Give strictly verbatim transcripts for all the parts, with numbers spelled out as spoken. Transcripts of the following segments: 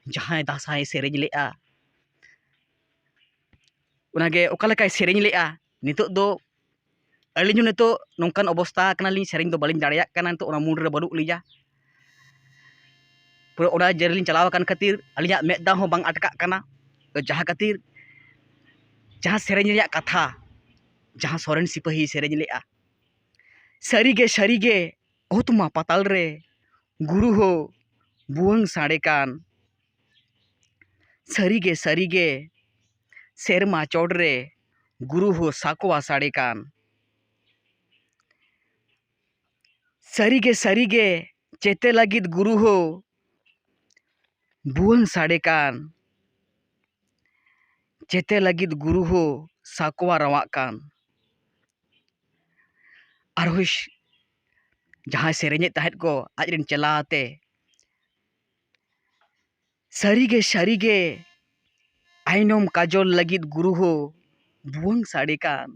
ᱡᱟᱦᱟᱸᱭ ᱫᱟᱸᱥᱟᱭ ᱥᱮᱨᱮᱧ ᱞᱮᱫᱼᱟ, ᱚᱱᱟᱜᱮ ᱚᱠᱟ ᱞᱮᱠᱟᱭ ᱥᱮᱨᱮᱧ ᱞᱮᱫᱼᱟ, ᱱᱤᱛᱚᱜ ᱫᱚ ᱟᱹᱞᱤᱧ ᱦᱚᱸ ᱱᱤᱛᱚᱜ ᱱᱚᱝᱠᱟᱱ ᱚᱵᱚᱥᱛᱟ ᱠᱟᱱᱟᱞᱤᱧ, ᱥᱮᱨᱮᱧ ᱫᱚ ᱵᱟᱹᱞᱤᱧ ᱫᱟᱲᱮᱭᱟᱜ ᱠᱟᱱᱟ, ᱱᱤᱛᱚᱜ ᱚᱱᱟ ᱢᱩᱰ ᱨᱮ ᱵᱟᱹᱱᱩᱜ ᱞᱤᱧᱟ᱾ ᱯᱩᱨᱟᱹ ᱚᱱᱟ ᱡᱮ ᱨᱮᱞᱤᱧ ᱪᱟᱞᱟᱣ ᱟᱠᱟᱱ ᱠᱷᱟᱹᱛᱤᱨ ᱟᱹᱞᱤᱧᱟᱜ ᱢᱮᱫ ᱫᱟᱜ ᱦᱚᱸ ᱵᱟᱝ ᱟᱴᱠᱟᱜ ᱠᱟᱱᱟ᱾ ᱛᱚ ᱡᱟᱦᱟᱸ ᱠᱷᱟᱹᱛᱤᱨ ᱡᱟᱦᱟᱸ ᱥᱮᱨᱮᱧ ᱨᱮᱭᱟᱜ ᱠᱟᱛᱷᱟ, ᱡᱟᱦᱟᱸ ᱥᱚᱨᱮᱱ ᱥᱤᱯᱟᱹᱦᱤ ᱥᱮᱨᱮᱧ ᱞᱮᱫᱼᱟ, ᱥᱟᱹᱨᱤᱜᱮ ᱥᱟᱹᱨᱤᱜᱮ ᱚᱛᱢᱟ ᱯᱟᱛᱟᱞ ᱨᱮ ᱜᱩᱨᱩ ᱦᱳ ᱵᱷᱩᱣᱟᱹᱝ ᱥᱟᱰᱮ ᱠᱟᱱ᱾ ᱥᱟᱹᱨᱤᱜᱮ ᱥᱟᱹᱨᱤᱜᱮ ᱥᱮᱨᱢᱟ ᱪᱚᱴ ᱨᱮ ᱜᱩᱨᱩ ᱦᱳ ᱥᱟᱠᱣᱟ ᱥᱟᱰᱮ ᱠᱟᱱ᱾ ᱥᱟᱹᱨᱤᱜᱮ ᱥᱟᱹᱨᱤᱜᱮ ᱪᱮᱛᱮ ᱞᱟᱹᱜᱤᱫ ᱜᱩᱨᱩ ᱦᱳ ᱵᱷᱩᱣᱟᱹᱝ ᱥᱟᱰᱮ ᱠᱟᱱ᱾ ᱪᱮᱛᱮ ᱞᱟᱹᱜᱤᱫ ᱜᱩᱨᱩ ᱦᱳ ᱥᱟᱠᱣᱟ ᱨᱟᱣᱟᱜ ᱠᱟᱱ᱾ ᱟᱨᱦᱚᱸ ᱡᱟᱦᱟᱸᱭ ᱥᱮᱨᱮᱧᱮᱫ ᱛᱟᱦᱮᱸᱫ ᱠᱚ ᱟᱡ ᱨᱮᱱ ᱪᱮᱞᱟ ᱟᱛᱮ, ᱥᱟᱹᱨᱤᱜᱮ ᱥᱟᱹᱨᱤᱜᱮ ᱟᱭᱱᱚᱢ ᱠᱟᱡᱚᱞ ᱞᱟᱹᱜᱤᱫ ᱜᱩᱨᱩ ᱦᱳ ᱵᱷᱩᱣᱟᱹᱝ ᱥᱟᱰᱮ ᱠᱟᱱ᱾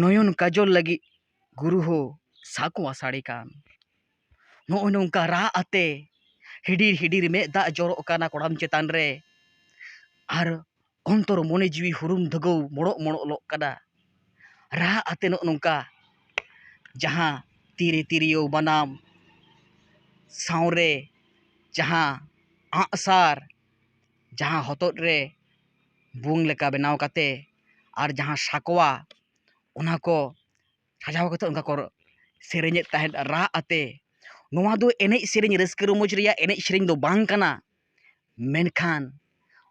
ᱱᱚᱭᱚᱱ ᱠᱟᱡᱚᱞ ᱞᱟᱹᱜᱤᱫ ᱜᱩᱨᱩ ᱦᱳ ᱥᱟᱠᱣᱟ ᱥᱟᱰᱮ ᱠᱟᱱ᱾ ᱱᱚᱜᱼᱚᱭ ᱱᱚᱝᱠᱟ ᱨᱟᱜ ᱟᱛᱮ ᱦᱤᱰᱤᱨ ᱦᱤᱰᱤᱨ ᱢᱮᱫ ᱫᱟᱜ ᱡᱚᱨᱚᱜ ᱠᱟᱱᱟ ᱠᱚᱲᱟᱢ ᱪᱮᱛᱟᱱ ᱨᱮ᱾ ᱟᱨ ᱚᱱᱛᱚᱨ ᱢᱚᱱᱮ ᱡᱤᱣᱤ ᱦᱩᱨᱩᱢ ᱫᱷᱟᱹᱜᱟᱹᱣ ᱢᱚᱲᱚᱜ ᱢᱚᱲᱚᱜ ᱞᱚᱜ ᱠᱟᱱᱟ᱾ ᱨᱟᱜ ᱟᱛᱮ ᱱᱚᱜᱼᱚ ᱱᱚᱝᱠᱟ ᱡᱟᱦᱟᱸ ᱛᱤᱨᱮ ᱛᱤᱨᱭᱳ ᱵᱟᱱᱟᱢ ᱥᱟᱶᱨᱮ ᱡᱟᱦᱟᱸ ᱟᱸᱜᱼᱥᱟᱨ, ᱡᱟᱦᱟᱸ ᱦᱚᱛᱚᱫ ᱨᱮ ᱵᱩᱝ ᱞᱮᱠᱟ ᱵᱮᱱᱟᱣ ᱠᱟᱛᱮ ᱟᱨ ᱡᱟᱦᱟᱸ ᱥᱟᱠᱣᱟ, ᱚᱱᱟ ᱠᱚ ᱥᱟᱡᱟᱣ ᱠᱟᱛᱮ ᱚᱱᱠᱟ ᱠᱚ ᱥᱮᱨᱮᱧᱮᱫ ᱛᱟᱦᱮᱸᱫ ᱨᱟᱜ ᱟᱛᱮ᱾ ᱱᱚᱣᱟ ᱫᱚ ᱮᱱᱮᱡ ᱥᱮᱨᱮᱧ, ᱨᱟᱹᱥᱠᱟᱹ ᱨᱚᱢᱚᱡᱽ ᱨᱮᱭᱟᱜ ᱮᱱᱮᱡ ᱥᱮᱨᱮᱧ ᱫᱚ ᱵᱟᱝ ᱠᱟᱱᱟ᱾ ᱢᱮᱱᱠᱷᱟᱱ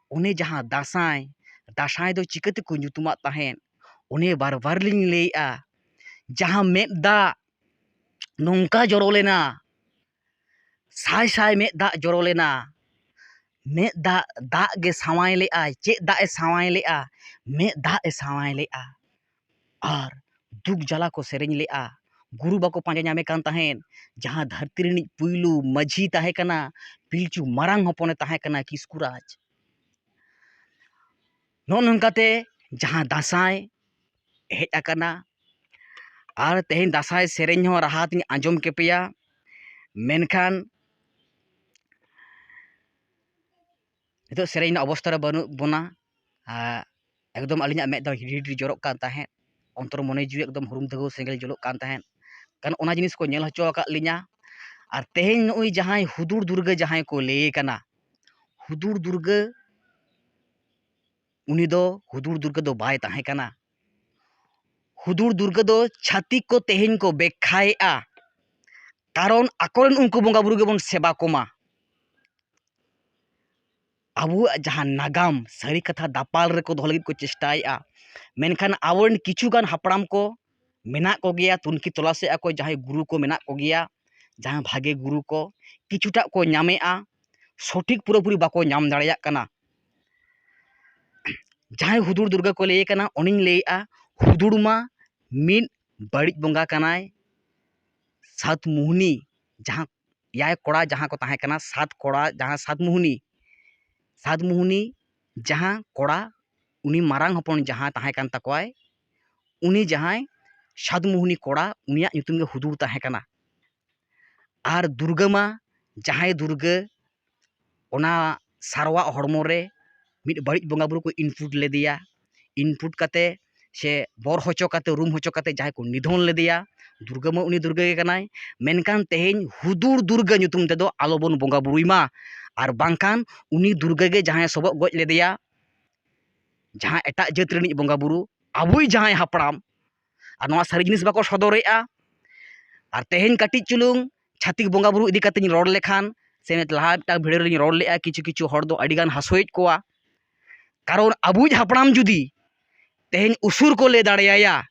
ᱚᱱᱮ ᱡᱟᱦᱟᱸ ᱫᱟᱸᱥᱟᱭ, ᱫᱟᱸᱥᱟᱭ ᱫᱚ ᱪᱤᱠᱟᱹ ᱛᱮᱠᱚ ᱧᱩᱛᱩᱢᱟᱜ ᱛᱟᱦᱮᱸᱫ, ᱚᱱᱮ ᱵᱟᱨ ᱵᱟᱨ ᱞᱤᱧ ᱞᱟᱹᱭᱮᱫᱼᱟ, ᱡᱟᱦᱟᱸ ᱢᱮᱫ ᱫᱟᱜ ᱱᱚᱝᱠᱟ ᱡᱚᱨᱚ ᱞᱮᱱᱟ, ᱥᱟᱭ ᱥᱟᱭ ᱢᱮᱫ ᱫᱟᱜ ᱡᱚᱨᱚ ᱞᱮᱱᱟ᱾ ᱢᱮᱫ ᱫᱟᱜ, ᱫᱟᱜ ᱜᱮ ᱥᱟᱶᱟᱭ ᱞᱮᱫᱼᱟᱭ᱾ ᱪᱮᱫ ᱫᱟᱜ ᱮ ᱥᱟᱶᱟᱭ ᱞᱮᱫᱼᱟ? ᱢᱮᱫ ᱫᱟᱜ ᱮ ᱥᱟᱶᱟᱭ ᱞᱮᱫᱼᱟ᱾ ᱟᱨ ᱫᱩᱠ ᱡᱟᱞᱟ ᱠᱚ ᱥᱮᱨᱮᱧ ᱞᱮᱫᱼᱟ᱾ ᱜᱩᱨᱩ ᱵᱟᱠᱚ ᱯᱟᱸᱡᱟ ᱧᱟᱢᱮ ᱠᱟᱱ ᱛᱟᱦᱮᱸᱫ, ᱡᱟᱦᱟᱸ ᱫᱷᱟᱹᱨᱛᱤ ᱨᱤᱱᱤᱡ ᱯᱩᱭᱞᱩ ᱢᱟᱹᱡᱷᱤ ᱛᱟᱦᱮᱸ ᱠᱟᱱᱟ, ᱯᱤᱞᱪᱩ ᱢᱟᱨᱟᱝ ᱦᱚᱯᱚᱱᱮ ᱛᱟᱦᱮᱸ ᱠᱟᱱᱟ ᱠᱤᱥᱠᱩᱨᱟᱡᱽ᱾ ᱱᱚᱜᱼᱚ ᱱᱚᱝᱠᱟᱛᱮ ᱡᱟᱦᱟᱸ ᱫᱟᱸᱥᱟᱭ ᱦᱮᱡ ᱟᱠᱟᱱᱟ, ᱟᱨ ᱛᱮᱦᱮᱧ ᱫᱟᱸᱥᱟᱭ ᱥᱮᱨᱮᱧ ᱦᱚᱸ ᱨᱟᱦᱟ ᱛᱤᱧ ᱟᱸᱡᱚᱢ ᱠᱮᱯᱮᱭᱟ, ᱢᱮᱱᱠᱷᱟᱱ ᱱᱤᱛᱚᱜ ᱥᱮᱨᱮᱧ ᱨᱮᱱᱟᱜ ᱚᱵᱚᱥᱛᱟ ᱨᱮ ᱵᱟᱹᱱᱩᱜ ᱵᱚᱱᱟ᱾ ᱟᱨ ᱮᱠᱫᱚᱢ ᱟᱹᱞᱤᱧᱟᱜ ᱢᱮᱫ ᱫᱚ ᱦᱤᱰᱤᱨ ᱦᱤᱰᱤᱨ ᱡᱚᱨᱚᱜ ᱠᱟᱱ ᱛᱟᱦᱮᱸᱫ, ᱚᱱᱛᱚᱨ ᱢᱚᱱᱮ ᱡᱤᱣᱤ ᱮᱠᱫᱚᱢ ᱦᱩᱨᱩᱢ ᱫᱷᱟᱹᱣᱟᱹ ᱥᱮᱸᱜᱮᱞ ᱡᱩᱞᱩᱜ ᱠᱟᱱ ᱛᱟᱦᱮᱸᱫ᱾ ᱠᱟᱨᱚᱱ ᱚᱱᱟ ᱡᱤᱱᱤᱥ ᱠᱚ ᱧᱮᱞ ᱦᱚᱪᱚ ᱟᱠᱟᱫ ᱞᱤᱧᱟ᱾ ᱟᱨ ᱛᱮᱦᱮᱧ ᱱᱩᱜᱼᱩᱭ ᱡᱟᱦᱟᱸᱭ ᱦᱩᱫᱩᱲ ᱫᱩᱨᱜᱟᱹ ᱡᱟᱦᱟᱸᱭ ᱠᱚ ᱞᱟᱹᱭᱮ ᱠᱟᱱᱟ, ᱦᱩᱫᱩᱲ ᱫᱩᱨᱜᱟᱹ, ᱩᱱᱤ ᱫᱚ ᱦᱩᱫᱩᱲ ᱫᱩᱨᱜᱟᱹ ᱫᱚ ᱵᱟᱭ ᱛᱟᱦᱮᱸ ᱠᱟᱱᱟ᱾ ᱦᱩᱫᱩᱲ ᱫᱩᱨᱜᱟᱹ ᱫᱚ ᱪᱷᱟᱹᱛᱤᱠ ᱠᱚ ᱛᱮᱦᱮᱧ ᱠᱚ ᱵᱮᱠᱠᱷᱟᱭᱮᱫᱼᱟ, ᱠᱟᱨᱚᱱ ᱟᱠᱚᱨᱮᱱ ᱩᱱᱠᱩ ᱵᱚᱸᱜᱟ ᱵᱩᱨᱩ ᱜᱮᱵᱚᱱ ᱥᱮᱵᱟ ᱠᱚᱢᱟ᱾ ᱟᱵᱚᱣᱟᱜ ᱡᱟᱦᱟᱸ ᱱᱟᱜᱟᱢ ᱥᱟᱹᱨᱤ ᱠᱟᱛᱷᱟ ᱫᱟᱯᱟᱞ ᱨᱮᱠᱚ ᱫᱚᱦᱚ ᱞᱟᱹᱜᱤᱫ ᱠᱚ ᱪᱮᱥᱴᱟᱭᱮᱫᱼᱟ, ᱢᱮᱱᱠᱷᱟᱱ ᱟᱵᱚᱨᱮᱱ ᱠᱤᱪᱷᱩ ᱜᱟᱱ ᱦᱟᱯᱲᱟᱢ ᱠᱚ ᱢᱮᱱᱟᱜ ᱠᱚᱜᱮᱭᱟ, ᱛᱩᱱᱠᱷᱤ ᱛᱚᱞᱟᱥᱮᱫᱼᱟ ᱠᱚ, ᱡᱟᱦᱟᱸᱭ ᱜᱩᱨᱩ ᱠᱚ ᱢᱮᱱᱟᱜ ᱠᱚᱜᱮᱭᱟ, ᱡᱟᱦᱟᱸ ᱵᱷᱟᱜᱮ ᱜᱩᱨᱩ ᱠᱚ ᱠᱤᱪᱷᱩᱴᱟᱜ ᱠᱚ ᱧᱟᱢᱮᱫᱼᱟ, ᱥᱚᱴᱷᱤᱠ ᱯᱩᱨᱟᱹᱯᱩᱨᱤ ᱵᱟᱠᱚ ᱧᱟᱢ ᱫᱟᱲᱮᱭᱟᱜ ᱠᱟᱱᱟ᱾ ᱡᱟᱦᱟᱸᱭ ᱦᱩᱫᱩᱲ ᱫᱩᱨᱜᱟᱹ ᱠᱚ ᱞᱟᱹᱭᱮ ᱠᱟᱱᱟ, ᱩᱱᱤᱧ ᱞᱟᱹᱭᱮᱫᱼᱟ, ᱦᱩᱫᱩᱲ ᱢᱟ ᱢᱤᱫ ᱵᱟᱹᱲᱤᱡ ᱵᱚᱸᱜᱟ ᱠᱟᱱᱟᱭ, ᱥᱟᱛ ᱢᱩᱦᱱᱤ, ᱡᱟᱦᱟᱸ ᱮᱭᱟᱭ ᱠᱚᱲᱟ ᱡᱟᱦᱟᱸ ᱠᱚ ᱛᱟᱦᱮᱸ ᱠᱟᱱᱟ, ᱥᱟᱛ ᱠᱚᱲᱟ ᱡᱟᱦᱟᱸ ᱥᱟᱛ ᱢᱩᱦᱱᱤ, ᱥᱟᱛ ᱢᱩᱦᱱᱤ ᱡᱟᱦᱟᱸ ᱠᱚᱲᱟ, ᱩᱱᱤ ᱢᱟᱨᱟᱝ ᱦᱚᱯᱚᱱ ᱡᱟᱦᱟᱸ ᱛᱟᱦᱮᱸ ᱠᱟᱱ ᱛᱟᱠᱚᱣᱟᱭ, ᱩᱱᱤ ᱡᱟᱦᱟᱸᱭ ᱥᱟᱛ ᱢᱩᱦᱱᱤ ᱠᱚᱲᱟ, ᱩᱱᱤᱭᱟᱜ ᱧᱩᱛᱩᱢ ᱜᱮ ᱦᱩᱫᱩᱲ ᱛᱟᱦᱮᱸ ᱠᱟᱱᱟ᱾ ᱟᱨ ᱫᱩᱨᱜᱟᱹ ᱢᱟ, ᱡᱟᱦᱟᱸᱭ ᱫᱩᱨᱜᱟᱹ ᱚᱱᱟ ᱥᱟᱨᱣᱟᱜ ᱦᱚᱲᱢᱚ ᱨᱮ ᱢᱤᱫ ᱵᱟᱹᱲᱤᱡ ᱵᱚᱸᱜᱟ ᱵᱩᱨᱩ ᱠᱚ ᱤᱱᱯᱩᱴ ᱞᱮᱫᱮᱭᱟ, ᱤᱱᱯᱩᱴ ᱠᱟᱛᱮ ᱥᱮ ᱵᱚᱨ ᱦᱚᱪᱚ ᱠᱟᱛᱮ, ᱨᱩᱢ ᱦᱚᱪᱚ ᱠᱟᱛᱮ ᱡᱟᱦᱟᱸᱭ ᱠᱚ ᱱᱤᱫᱷᱚᱱ ᱞᱮᱫᱮᱭᱟ, ᱫᱩᱨᱜᱟᱹ ᱢᱟ ᱩᱱᱤ ᱫᱩᱨᱜᱟᱹ ᱜᱮ ᱠᱟᱱᱟᱭ᱾ ᱢᱮᱱᱠᱷᱟᱱ ᱛᱮᱦᱮᱧ ᱦᱩᱫᱩᱲ ᱫᱩᱨᱜᱟᱹ ᱧᱩᱛᱩᱢ ᱛᱮᱫᱚ ᱟᱞᱚᱵᱚᱱ ᱵᱚᱸᱜᱟ ᱵᱩᱨᱩᱭ ᱢᱟ, ᱟᱨ ᱵᱟᱝᱠᱷᱟᱱ ᱩᱱᱤ ᱫᱩᱨᱜᱟᱹ ᱜᱮ ᱡᱟᱦᱟᱸᱭ ᱥᱚᱵᱚᱜ ᱜᱚᱡ ᱞᱮᱫᱮᱭᱟ, ᱡᱟᱦᱟᱸ ᱮᱴᱟᱜ ᱡᱟᱹᱛ ᱨᱤᱱᱤᱡ ᱵᱚᱸᱜᱟ ᱵᱩᱨᱩ, ᱟᱵᱚᱭᱤᱡ ᱡᱟᱦᱟᱸᱭ ᱦᱟᱯᱲᱟᱢ, ᱟᱨ ᱱᱚᱣᱟ ᱥᱟᱹᱨᱤ ᱡᱤᱱᱤᱥ ᱵᱟᱠᱚ ᱥᱚᱫᱚᱨᱮᱜᱼᱟ᱾ ᱟᱨ ᱛᱮᱦᱮᱧ ᱠᱟᱹᱴᱤᱡ ᱪᱩᱞᱩᱝ ᱪᱷᱟᱹᱛᱤᱠ ᱵᱚᱸᱜᱟ ᱵᱩᱨᱩ ᱤᱫᱤ ᱠᱟᱛᱮᱧ ᱨᱚᱲ ᱞᱮᱠᱷᱟᱱ, ᱥᱮ ᱞᱟᱦᱟ ᱢᱤᱫᱴᱟᱝ ᱵᱷᱤᱰᱤᱭᱳ ᱨᱮᱞᱤᱧ ᱨᱚᱲ ᱞᱮᱜᱼᱟ, ᱠᱤᱪᱷᱩ ᱠᱤᱪᱷᱩ ᱦᱚᱲ ᱫᱚ ᱟᱹᱰᱤᱜᱟᱱ ᱦᱟᱹᱥᱩᱭᱮᱫ ᱠᱚᱣᱟ᱾ ᱠᱟᱨᱚᱱ ᱟᱵᱚᱭᱤᱡ ᱦᱟᱯᱲᱟᱢ ᱡᱩᱫᱤ ᱛᱮᱦᱮᱧ ᱩᱥᱩᱨ ᱠᱚ ᱞᱟᱹᱭ ᱫᱟᱲᱮᱭᱟᱭᱟ,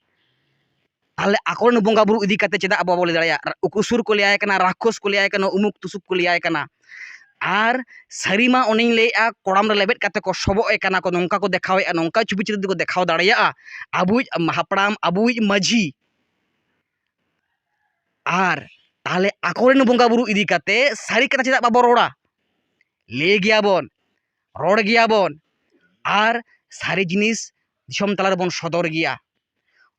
ᱛᱟᱦᱞᱮ ᱟᱠᱚᱨᱮᱱ ᱵᱚᱸᱜᱟ ᱵᱩᱨᱩ ᱤᱫᱤ ᱠᱟᱛᱮ ᱪᱮᱫᱟᱜ ᱵᱟᱵᱚ ᱞᱟᱹᱭ ᱫᱟᱲᱮᱭᱟᱜᱼᱟ? ᱩᱥᱩᱨ ᱠᱚ ᱞᱟᱹᱭᱟᱭ ᱠᱟᱱᱟ, ᱨᱟᱠᱠᱷᱚᱥ ᱠᱚ ᱞᱟᱹᱭᱟᱭ ᱠᱟᱱᱟ, ᱩᱢᱩᱠ ᱛᱩᱥᱩᱠ ᱠᱚ ᱞᱟᱹᱭᱟᱭ ᱠᱟᱱᱟ᱾ ᱟᱨ ᱥᱟᱹᱨᱤ ᱢᱟ ᱚᱱᱮᱧ ᱞᱟᱹᱭᱮᱫᱼᱟ, ᱠᱚᱲᱟᱢ ᱨᱮ ᱞᱮᱵᱮᱫ ᱠᱟᱛᱮ ᱠᱚ ᱥᱚᱵᱚᱜ ᱮ ᱠᱟᱱᱟ ᱠᱚ, ᱱᱚᱝᱠᱟ ᱠᱚ ᱫᱮᱠᱷᱟᱣᱮᱫᱼᱟ, ᱱᱚᱝᱠᱟ ᱪᱷᱚᱵᱤ ᱪᱤᱛᱟᱹᱨ ᱫᱚᱠᱚ ᱫᱮᱠᱷᱟᱣ ᱫᱟᱲᱮᱭᱟᱜᱼᱟ ᱟᱵᱚᱭᱤᱡ ᱦᱟᱯᱲᱟᱢ, ᱟᱵᱚᱭᱤᱡ ᱢᱟᱹᱡᱷᱤ᱾ ᱟᱨ ᱛᱟᱦᱞᱮ ᱟᱠᱚᱨᱮᱱ ᱵᱚᱸᱜᱟ ᱵᱩᱨᱩ ᱤᱫᱤ ᱠᱟᱛᱮ ᱥᱟᱹᱨᱤ ᱠᱟᱛᱷᱟ ᱪᱮᱫᱟᱜ ᱵᱟᱵᱚ ᱨᱚᱲᱟ? ᱞᱟᱹᱭ ᱜᱮᱭᱟᱵᱚᱱ, ᱨᱚᱲ ᱜᱮᱭᱟᱵᱚᱱ, ᱟᱨ ᱥᱟᱹᱨᱤ ᱡᱤᱱᱤᱥ ᱫᱤᱥᱚᱢ ᱛᱟᱞᱟ ᱨᱮᱵᱚᱱ ᱥᱚᱫᱚᱨ ᱜᱮᱭᱟ᱾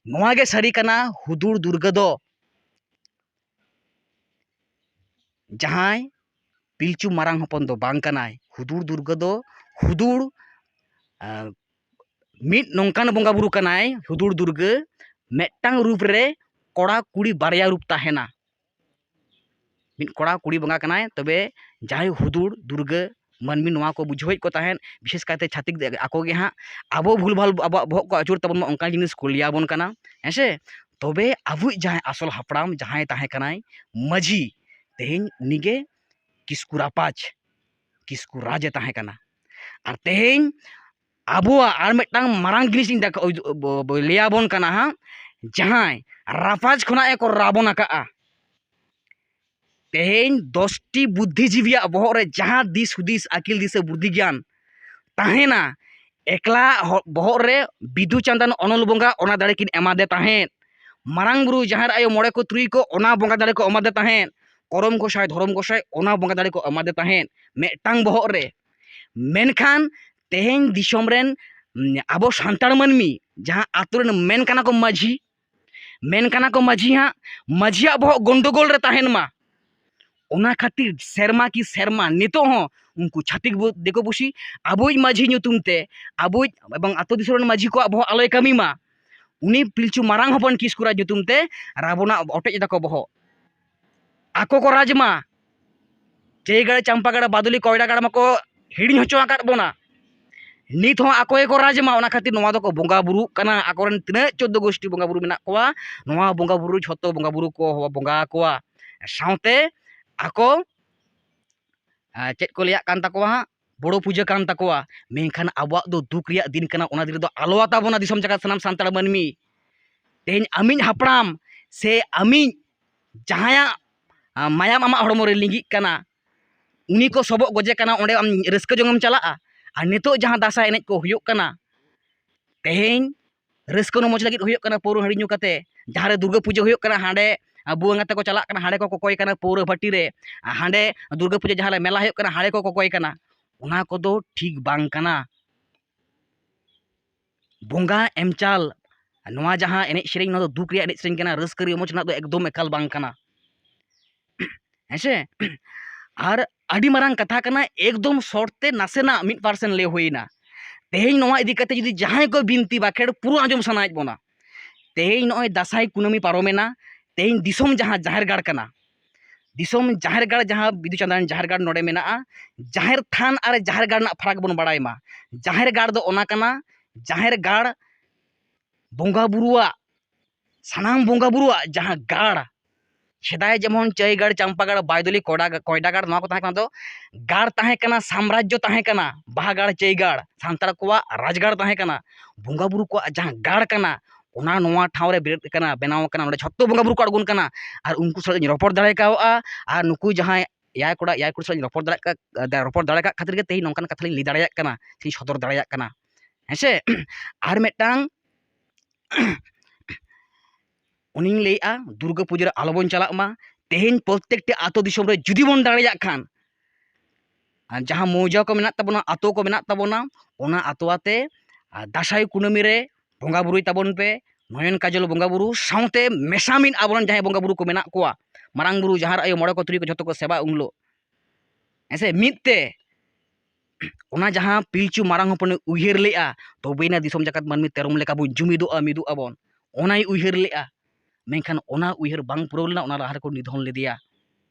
ᱱᱚᱣᱟ ᱜᱮ ᱥᱟᱹᱨᱤ ᱠᱟᱱᱟ, ᱦᱩᱫᱩᱲ ᱫᱩᱨᱜᱟᱹ ᱫᱚ ᱡᱟᱦᱟᱸᱭ ᱯᱤᱞᱪᱩ ᱢᱟᱨᱟᱝ ᱦᱚᱯᱚᱱ ᱫᱚ ᱵᱟᱝ ᱠᱟᱱᱟᱭ᱾ ᱦᱩᱫᱩᱲ ᱫᱩᱨᱜᱟᱹ ᱫᱚ ᱦᱩᱫᱩᱲ ᱟᱸ, ᱢᱤᱫ ᱱᱚᱝᱠᱟᱱ ᱵᱚᱸᱜᱟ ᱵᱩᱨᱩ ᱠᱟᱱᱟᱭ ᱦᱩᱫᱩᱲ ᱫᱩᱨᱜᱟᱹ, ᱢᱤᱫᱴᱟᱝ ᱨᱩᱯ ᱨᱮ ᱠᱚᱲᱟ ᱠᱩᱲᱤ ᱵᱟᱨᱭᱟ ᱨᱩᱯ ᱛᱟᱦᱮᱱᱟ᱾ ᱢᱤᱫ ᱠᱚᱲᱟ ᱠᱩᱲᱤ ᱵᱚᱸᱜᱟ ᱠᱟᱱᱟᱭ᱾ ᱛᱚᱵᱮ ᱡᱟᱦᱟᱸᱭ ᱦᱩᱫᱩᱲ ᱫᱩᱨᱜᱟᱹ, ᱢᱟᱹᱱᱢᱤ ᱱᱚᱣᱟ ᱠᱚ ᱵᱩᱡᱷᱟᱹᱣᱮᱫ ᱠᱚ ᱛᱟᱦᱮᱸᱫ, ᱵᱤᱥᱮᱥ ᱠᱟᱭᱛᱮ ᱪᱷᱟᱹᱛᱤᱠ ᱫᱮ-, ᱟᱠᱚ ᱜᱮ ᱦᱟᱸᱜ ᱟᱵᱚ ᱵᱷᱩᱞ ᱵᱷᱟᱞ ᱟᱵᱚᱣᱟᱜ ᱵᱚᱦᱚᱜ ᱠᱚ ᱟᱹᱪᱩᱨ ᱛᱟᱵᱚᱱ ᱢᱟ, ᱚᱱᱠᱟᱱ ᱡᱤᱱᱤᱥ ᱠᱚ ᱞᱟᱹᱭ ᱟᱵᱚᱱ ᱠᱟᱱᱟ, ᱦᱮᱸ ᱥᱮ? ᱛᱚᱵᱮ ᱟᱵᱚᱭᱤᱡ ᱡᱟᱦᱟᱸᱭ ᱟᱥᱚᱞ ᱦᱟᱯᱲᱟᱢ ᱡᱟᱦᱟᱸᱭ ᱛᱟᱦᱮᱸ ᱠᱟᱱᱟᱭ ᱢᱟᱹᱡᱷᱤ, ᱛᱮᱦᱮᱧ ᱩᱱᱤᱜᱮ ᱠᱤᱥᱠᱩ ᱨᱟᱯᱟᱡᱽ, ᱠᱤᱥᱠᱩ ᱨᱟᱡᱽ ᱮ ᱛᱟᱦᱮᱸ ᱠᱟᱱᱟ᱾ ᱟᱨ ᱛᱮᱦᱮᱧ ᱟᱵᱚᱣᱟᱜ ᱟᱨ ᱢᱤᱫᱴᱟᱝ ᱢᱟᱨᱟᱝ ᱡᱤᱱᱤᱥ ᱤᱧ ᱫᱮᱠᱷᱟ-, ᱩᱫᱩ-, ᱵᱚ-, ᱵᱚ-, ᱞᱟᱹᱭᱟᱵᱚᱱ ᱠᱟᱱᱟ ᱦᱟᱸᱜ, ᱡᱟᱦᱟᱸᱭ ᱨᱟᱯᱟᱡᱽ ᱠᱷᱚᱱᱟᱜ ᱮ ᱠᱚ ᱨᱟᱵᱚᱱ ᱟᱠᱟᱜᱼᱟ᱾ ᱛᱮᱦᱮᱧ ᱫᱚᱥᱴᱤ ᱵᱩᱫᱽᱫᱷᱤᱡᱤᱵᱤᱭᱟᱜ ᱵᱚᱦᱚᱜ ᱨᱮ ᱡᱟᱦᱟᱸ ᱫᱤᱥ ᱦᱩᱫᱤᱥ, ᱟᱹᱠᱤᱞ ᱫᱤᱥᱟᱹ, ᱵᱩᱫᱽᱫᱷᱤ ᱜᱮᱭᱟᱱ ᱛᱟᱦᱮᱱᱟ, ᱮᱠᱞᱟ ᱦᱚ-, ᱵᱚᱦᱚᱜ ᱨᱮ ᱵᱤᱫᱩ ᱪᱟᱸᱫᱟᱱ ᱚᱱᱚᱞ ᱵᱚᱸᱜᱟ ᱚᱱᱟ ᱫᱟᱲᱮ ᱠᱤᱱ ᱮᱢᱟᱫᱮ ᱛᱟᱦᱮᱸᱫ᱾ ᱢᱟᱨᱟᱝ ᱵᱩᱨᱩ, ᱡᱟᱦᱮᱨ ᱟᱭᱳ, ᱢᱚᱬᱮ ᱠᱚ ᱛᱩᱨᱩᱭ ᱠᱚ ᱚᱱᱟ ᱵᱚᱸᱜᱟ ᱫᱟᱲᱮ ᱠᱚ ᱮᱢᱟᱫᱮ ᱛᱟᱦᱮᱸᱫ᱾ ᱠᱚᱨᱚᱢ ᱜᱚᱸᱥᱟᱭ, ᱫᱷᱚᱨᱚᱢ ᱜᱚᱸᱥᱟᱭ ᱚᱱᱟ ᱵᱚᱸᱜᱟ ᱫᱟᱲᱮ ᱠᱚ ᱮᱢᱟᱫᱮ ᱛᱟᱦᱮᱸᱫ ᱢᱤᱫᱴᱟᱝ ᱵᱚᱦᱚᱜ ᱨᱮ᱾ ᱢᱮᱱᱠᱷᱟᱱ ᱛᱮᱦᱮᱧ ᱫᱤᱥᱚᱢ ᱨᱮᱱ, ᱩᱢ, ᱟᱵᱚ ᱥᱟᱱᱛᱟᱲ ᱢᱟᱹᱱᱢᱤ ᱡᱟᱦᱟᱸ ᱟᱛᱳ ᱨᱮᱱ ᱢᱮᱱ ᱠᱟᱱᱟ ᱠᱚ ᱢᱟᱹᱡᱷᱤ, ᱢᱮᱱ ᱠᱟᱱᱟ ᱠᱚ ᱢᱟᱹᱡᱷᱤ ᱦᱟᱸᱜ, ᱢᱟᱹᱡᱷᱤᱭᱟᱜ ᱵᱚᱦᱚᱜ ᱜᱚᱱᱰᱳᱜᱳᱞ ᱨᱮ ᱛᱟᱦᱮᱱ ᱢᱟ, ᱚᱱᱟ ᱠᱷᱟᱹᱛᱤᱨ ᱥᱮᱨᱢᱟ ᱠᱤ ᱥᱮᱨᱢᱟ ᱱᱤᱛᱚᱜ ᱦᱚᱸ ᱩᱱᱠᱩ ᱪᱷᱟᱹᱛᱤᱠ ᱵᱚ-, ᱫᱤᱠᱩ ᱯᱩᱥᱤ ᱟᱵᱚᱭᱤᱡ ᱢᱟᱹᱡᱷᱤ ᱧᱩᱛᱩᱢ ᱛᱮ, ᱟᱵᱚᱭᱤᱡ ᱮᱵᱚᱝ ᱟᱛᱳ ᱫᱤᱥᱚᱢ ᱨᱮᱱ ᱢᱟᱹᱡᱷᱤ ᱠᱚᱣᱟᱜ ᱵᱚᱦᱚᱜ ᱟᱞᱚᱭ ᱠᱟᱹᱢᱤ ᱢᱟ, ᱩᱱᱤ ᱯᱤᱞᱪᱩ ᱢᱟᱨᱟᱝ ᱦᱚᱯᱚᱱ ᱠᱤᱥᱠᱩ ᱨᱟᱡᱽ ᱧᱩᱛᱩᱢ ᱛᱮ ᱨᱟᱵᱚᱱᱟᱜ ᱚᱴᱮᱡ ᱮᱫᱟ ᱠᱚ ᱵᱚᱦᱚᱜ᱾ ᱟᱠᱚ ᱠᱚ ᱨᱟᱡᱽ ᱢᱟ, ᱪᱟᱹᱭᱜᱟᱲ, ᱪᱟᱢᱯᱟᱜᱟᱲ, ᱵᱟᱫᱩᱞᱤ, ᱠᱚᱭᱰᱟᱜᱟᱲ ᱢᱟᱠᱚ ᱦᱤᱲᱤᱧ ᱦᱚᱪᱚ ᱟᱠᱟᱫ ᱵᱚᱱᱟ᱾ ᱱᱤᱛ ᱦᱚᱸ ᱟᱠᱚ ᱜᱮᱠᱚ ᱨᱟᱡᱽ ᱢᱟ, ᱚᱱᱟ ᱠᱷᱟᱹᱛᱤᱨ ᱱᱚᱣᱟ ᱫᱚᱠᱚ ᱵᱚᱸᱜᱟ ᱵᱩᱨᱩᱜ ᱠᱟᱱᱟ᱾ ᱟᱠᱚᱨᱮᱱ ᱛᱤᱱᱟᱹᱜ ᱪᱳᱫᱽᱫᱳ ᱜᱳᱥᱴᱤ ᱵᱚᱸᱜᱟ ᱵᱩᱨᱩ ᱢᱮᱱᱟᱜ ᱠᱚᱣᱟ, ᱱᱚᱣᱟ ᱵᱚᱸᱜᱟ ᱵᱩᱨᱩ ᱡᱷᱚᱛᱚ ᱵᱚᱸᱜᱟ ᱵᱩᱨᱩ ᱠᱚ ᱵᱚᱸᱜᱟ ᱟᱠᱚᱣᱟ᱾ ᱥᱟᱶᱛᱮ ᱟᱠᱚ, ᱟᱨ ᱪᱮᱫ ᱠᱚ ᱞᱟᱹᱭᱟᱜ ᱠᱟᱱ ᱛᱟᱠᱚᱣᱟ ᱦᱟᱸᱜ, ᱵᱚᱲᱚ ᱯᱩᱡᱟᱹ ᱠᱟᱱ ᱛᱟᱠᱚᱣᱟ᱾ ᱢᱮᱱᱠᱷᱟᱱ ᱟᱵᱚᱣᱟᱜ ᱫᱚ ᱫᱩᱠ ᱨᱮᱭᱟᱜ ᱫᱤᱱ ᱠᱟᱱᱟ, ᱚᱱᱟ ᱫᱤᱱ ᱨᱮᱫᱚ ᱟᱞᱚ ᱟᱛᱟ ᱵᱚᱱᱟ ᱫᱤᱥᱚᱢ ᱡᱟᱠᱟᱛ ᱥᱟᱱᱟᱢ ᱥᱟᱱᱛᱟᱲ ᱢᱟᱹᱱᱢᱤ᱾ ᱛᱮᱦᱮᱧ ᱟᱢᱤᱡ ᱦᱟᱯᱲᱟᱢ ᱥᱮ ᱟᱢᱤᱡ ᱡᱟᱦᱟᱸᱭᱟᱜ, ᱟ, ᱢᱟᱭᱟᱢ ᱟᱢᱟᱜ ᱦᱚᱲᱢᱚ ᱨᱮ ᱞᱤᱸᱜᱤᱜ ᱠᱟᱱᱟ, ᱩᱱᱤ ᱠᱚ ᱥᱚᱵᱚᱜ ᱜᱚᱡᱮ ᱠᱟᱱᱟ, ᱚᱸᱰᱮ ᱟᱢ ᱨᱟᱹᱥᱠᱟᱹ ᱡᱚᱝ ᱮᱢ ᱪᱟᱞᱟᱜᱼᱟ᱾ ᱟᱨ ᱱᱤᱛᱚᱜ ᱡᱟᱦᱟᱸ ᱫᱟᱸᱥᱟᱭ ᱮᱱᱮᱡ ᱠᱚ ᱦᱩᱭᱩᱜ ᱠᱟᱱᱟ, ᱛᱮᱦᱮᱧ ᱨᱟᱹᱥᱠᱟᱹ ᱨᱚᱢᱚᱡᱽ ᱞᱟᱹᱜᱤᱫ ᱦᱩᱭᱩᱜ ᱠᱟᱱᱟ ᱯᱟᱹᱣᱨᱟᱹ ᱦᱟᱺᱰᱤ ᱧᱩ ᱠᱟᱛᱮ᱾ ᱡᱟᱦᱟᱸ ᱨᱮ ᱫᱩᱨᱜᱟᱹ ᱯᱩᱡᱟᱹ ᱦᱩᱭᱩᱜ ᱠᱟᱱᱟ, ᱦᱟᱸᱰᱮ ᱵᱷᱩᱣᱟᱹᱝ ᱟᱛᱮ ᱠᱚ ᱪᱟᱞᱟᱜ ᱠᱟᱱᱟ, ᱦᱟᱸᱰᱮ ᱠᱚ ᱠᱚᱠᱚᱭ ᱠᱟᱱᱟ ᱯᱟᱹᱣᱨᱟᱹ ᱵᱷᱟᱹᱴᱤ ᱨᱮ, ᱦᱟᱸᱰᱮ ᱫᱩᱨᱜᱟᱹ ᱯᱩᱡᱟᱹ ᱡᱟᱦᱟᱸ ᱨᱮ ᱢᱮᱞᱟ ᱦᱩᱭᱩᱜ ᱠᱟᱱᱟ, ᱦᱟᱸᱰᱮ ᱠᱚ ᱠᱚᱠᱚᱭ ᱠᱟᱱᱟ᱾ ᱚᱱᱟ ᱠᱚᱫᱚ ᱴᱷᱤᱠ ᱵᱟᱝ ᱠᱟᱱᱟ᱾ ᱵᱚᱸᱜᱟ ᱮᱢ ᱪᱟᱞ, ᱱᱚᱣᱟ ᱡᱟᱦᱟᱸ ᱮᱱᱮᱡ ᱥᱮᱨᱮᱧ, ᱱᱚᱣᱟ ᱫᱚ ᱫᱩᱠ ᱨᱮᱭᱟᱜ ᱮᱱᱮᱡ ᱥᱮᱨᱮᱧ ᱠᱟᱱᱟ, ᱨᱟᱹᱥᱠᱟᱹ ᱨᱚᱢᱚᱡᱽ ᱨᱮᱱᱟᱜ ᱫᱚ ᱮᱠᱫᱚᱢ ᱮᱠᱟᱞ ᱵᱟᱝ ᱠᱟᱱᱟ᱾ ᱦᱮᱸ ᱥᱮ? ᱟᱨ ᱟᱹᱰᱤ ᱢᱟᱨᱟᱝ ᱠᱟᱛᱷᱟ ᱠᱟᱱᱟ, ᱮᱠᱫᱚᱢ short ᱛᱮ ᱱᱟᱥᱮᱱᱟᱜ ᱢᱤᱫ percent ᱞᱟᱹᱭ ᱦᱩᱭᱱᱟ᱾ ᱛᱮᱦᱮᱧ ᱱᱚᱣᱟ ᱤᱫᱤ ᱠᱟᱛᱮ ᱡᱩᱫᱤ ᱡᱟᱦᱟᱸᱭ ᱠᱚ ᱵᱤᱱᱛᱤ ᱵᱟᱠᱷᱮᱲ ᱯᱩᱨᱟᱹ ᱟᱸᱡᱚᱢ ᱥᱟᱱᱟᱭᱮᱫ ᱵᱚᱱᱟ, ᱛᱮᱦᱮᱧ ᱱᱚᱜᱼᱚᱭ ᱫᱟᱸᱥᱟᱭ ᱠᱩᱱᱟᱹᱢᱤ ᱯᱟᱨᱚᱢᱮᱱᱟ, ᱛᱮᱦᱮᱧ ᱫᱤᱥᱚᱢ ᱡᱟᱦᱟᱸ ᱡᱟᱦᱮᱨ ᱜᱟᱲ ᱠᱟᱱᱟ, ᱫᱤᱥᱚᱢ ᱡᱟᱦᱮᱨ ᱜᱟᱲ ᱡᱟᱦᱟᱸ ᱵᱤᱫᱩ ᱪᱟᱸᱫᱟᱱ ᱡᱟᱦᱮᱨ ᱜᱟᱲ ᱱᱚᱰᱮ ᱢᱮᱱᱟᱜᱼᱟ, ᱡᱟᱦᱮᱨ ᱛᱷᱟᱱ ᱟᱨ ᱡᱟᱦᱮᱨ ᱜᱟᱲ ᱨᱮᱱᱟᱜ ᱯᱷᱟᱨᱟᱠ ᱵᱚᱱ ᱵᱟᱲᱟᱭ ᱢᱟ᱾ ᱡᱟᱦᱮᱨ ᱜᱟᱲ ᱫᱚ ᱚᱱᱟ ᱠᱟᱱᱟ, ᱡᱟᱦᱮᱨ ᱜᱟᱲ ᱵᱚᱸᱜᱟ ᱵᱩᱨᱩᱣᱟᱜ, ᱥᱟᱱᱟᱢ ᱵᱚᱸᱜᱟ ᱵᱩᱨᱩᱣᱟᱜ ᱡᱟᱦᱟᱸ ᱜᱟᱲ, ᱥᱮᱫᱟᱭ ᱡᱮᱢᱚᱱ ᱪᱟᱹᱭ ᱜᱟᱲ, ᱪᱟᱢᱯᱟ ᱜᱟᱲ, ᱵᱟᱭᱫᱚᱞᱤ, ᱠᱚᱰᱟ-, ᱠᱚᱭᱰᱟ ᱜᱟᱲ, ᱱᱚᱣᱟ ᱠᱚ ᱛᱟᱦᱮᱸ ᱠᱟᱱᱟ, ᱫᱚ ᱜᱟᱲ ᱛᱟᱦᱮᱸ ᱠᱟᱱᱟ, ᱥᱟᱢᱨᱟᱡᱽᱡᱚ ᱛᱟᱦᱮᱸ ᱠᱟᱱᱟ, ᱵᱟᱦᱟ ᱜᱟᱲ, ᱪᱟᱹᱭ ᱜᱟᱲ, ᱥᱟᱱᱛᱟᱲ ᱠᱚᱣᱟᱜ ᱨᱟᱡᱽᱜᱟᱲ ᱛᱟᱦᱮᱸ ᱠᱟᱱᱟ, ᱵᱚᱸᱜᱟ ᱵᱩᱨᱩ ᱠᱚᱣᱟᱜ ᱡᱟᱦᱟᱸ ᱜᱟᱲ ᱠᱟᱱᱟ, ᱚᱱᱟ ᱱᱚᱣᱟ ᱴᱷᱟᱶ ᱨᱮ ᱵᱮᱨᱮᱫ ᱠᱟᱱᱟ, ᱵᱮᱱᱟᱣ ᱠᱟᱱᱟ, ᱱᱚᱰᱮ ᱡᱷᱚᱛᱚ ᱵᱚᱸᱜᱟ ᱵᱩᱨᱩ ᱠᱚ ᱟᱬᱜᱚᱱ ᱠᱟᱱᱟ᱾ ᱟᱨ ᱩᱱᱠᱩ ᱥᱟᱞᱟᱜ ᱤᱧ ᱨᱚᱯᱚᱲ ᱫᱟᱲᱮ ᱠᱟᱣᱜᱼᱟ, ᱟᱨ ᱱᱩᱠᱩ ᱡᱟᱦᱟᱸᱭ ᱮᱭᱟᱭ ᱠᱚᱲᱟ ᱮᱭᱟᱭ ᱠᱩᱲᱤ ᱥᱟᱞᱟᱜ ᱤᱧ ᱨᱚᱯᱚᱲ ᱫᱟᱲᱮᱭᱟᱜ ᱠᱟ-, ᱨᱚᱯᱚᱲ ᱫᱟᱲᱮ ᱠᱟᱜ ᱠᱷᱟᱹᱛᱤᱨ ᱜᱮ ᱛᱮᱦᱮᱧ ᱱᱚᱝᱠᱟᱱ ᱠᱟᱛᱷᱟ ᱞᱤᱧ ᱞᱟᱹᱭ ᱫᱟᱲᱮᱭᱟᱜ ᱠᱟᱱᱟ, ᱥᱮᱧ ᱥᱚᱫᱚᱨ ᱫᱟᱲᱮᱭᱟᱜ ᱠᱟᱱᱟ᱾ ᱦᱮᱸ ᱥᱮ? ᱟᱨ ᱢᱤᱫᱴᱟᱝ ᱩᱱᱤᱧ ᱞᱟᱹᱭᱮᱫᱼᱟ, ᱫᱩᱨᱜᱟᱹ ᱯᱩᱡᱟᱹ ᱨᱮ ᱟᱞᱚᱵᱚᱱ ᱪᱟᱞᱟᱜ ᱢᱟ᱾ ᱛᱮᱦᱮᱧ ᱯᱨᱚᱛᱛᱮᱠᱴᱤ ᱟᱛᱳ ᱫᱤᱥᱚᱢ ᱨᱮ ᱡᱩᱫᱤ ᱵᱚᱱ ᱫᱟᱲᱮᱭᱟᱜ ᱠᱷᱟᱱ, ᱟᱨ ᱡᱟᱦᱟᱸ ᱢᱚᱣᱡᱟ ᱠᱚ ᱢᱮᱱᱟᱜ ᱛᱟᱵᱚᱱᱟ, ᱟᱛᱳ ᱠᱚ ᱢᱮᱱᱟᱜ ᱛᱟᱵᱚᱱᱟ, ᱚᱱᱟ ᱟᱛᱳ ᱟᱛᱮ, ᱟᱨ ᱫᱟᱸᱥᱟᱭ ᱠᱩᱱᱟᱹᱢᱤ ᱨᱮ ᱵᱚᱸᱜᱟ ᱵᱩᱨᱩᱭ ᱛᱟᱵᱚᱱ ᱯᱮ, ᱱᱚᱭᱚᱱ ᱠᱟᱡᱚᱞ ᱵᱚᱸᱜᱟ ᱵᱩᱨᱩ ᱥᱟᱶᱛᱮ ᱢᱮᱥᱟ ᱢᱤᱫ ᱟᱵᱚᱨᱮᱱ ᱡᱟᱦᱟᱸᱭ ᱵᱚᱸᱜᱟ ᱵᱩᱨᱩ ᱠᱚ ᱢᱮᱱᱟᱜ ᱠᱚᱣᱟ, ᱢᱟᱨᱟᱝ ᱵᱩᱨᱩ, ᱡᱟᱦᱮᱨ ᱟᱭᱳ, ᱢᱚᱬᱮ ᱠᱚ, ᱛᱩᱨᱩᱭ ᱠᱚ, ᱡᱷᱚᱛᱚ ᱠᱚ ᱥᱮᱵᱟ ᱩᱱ ᱦᱤᱞᱳᱜ᱾ ᱦᱮᱸ ᱥᱮ? ᱢᱤᱫ ᱛᱮ ᱚᱱᱟ ᱡᱟᱦᱟᱸ ᱯᱤᱞᱪᱩ ᱢᱟᱨᱟᱝ ᱦᱚᱯᱚᱱᱮ ᱩᱭᱦᱟᱹᱨ ᱞᱮᱜᱼᱟ, ᱛᱚᱵᱮᱭᱮᱱᱟ ᱫᱤᱥᱚᱢ ᱡᱟᱠᱟᱛ ᱢᱟᱹᱱᱢᱤ ᱛᱮᱨᱚᱢ ᱞᱮᱠᱟ ᱵᱚᱱ ᱡᱩᱢᱤᱫᱚᱜᱼᱟ, ᱢᱤᱫᱚᱜ ᱟᱵᱚᱱ, ᱚᱱᱟᱭ ᱩᱭᱦᱟᱹᱨ ᱞᱮᱜᱼᱟ᱾ ᱢᱮᱱᱠᱷᱟᱱ ᱚᱱᱟ ᱩᱭᱦᱟᱹᱨ ᱵᱟᱝ ᱯᱩᱨᱟᱹᱣ ᱞᱮᱱᱟ, ᱚᱱᱟ ᱞᱟᱦᱟ ᱨᱮᱠᱚ ᱱᱤᱫᱷᱚᱱ ᱞᱮᱫᱮᱭᱟ᱾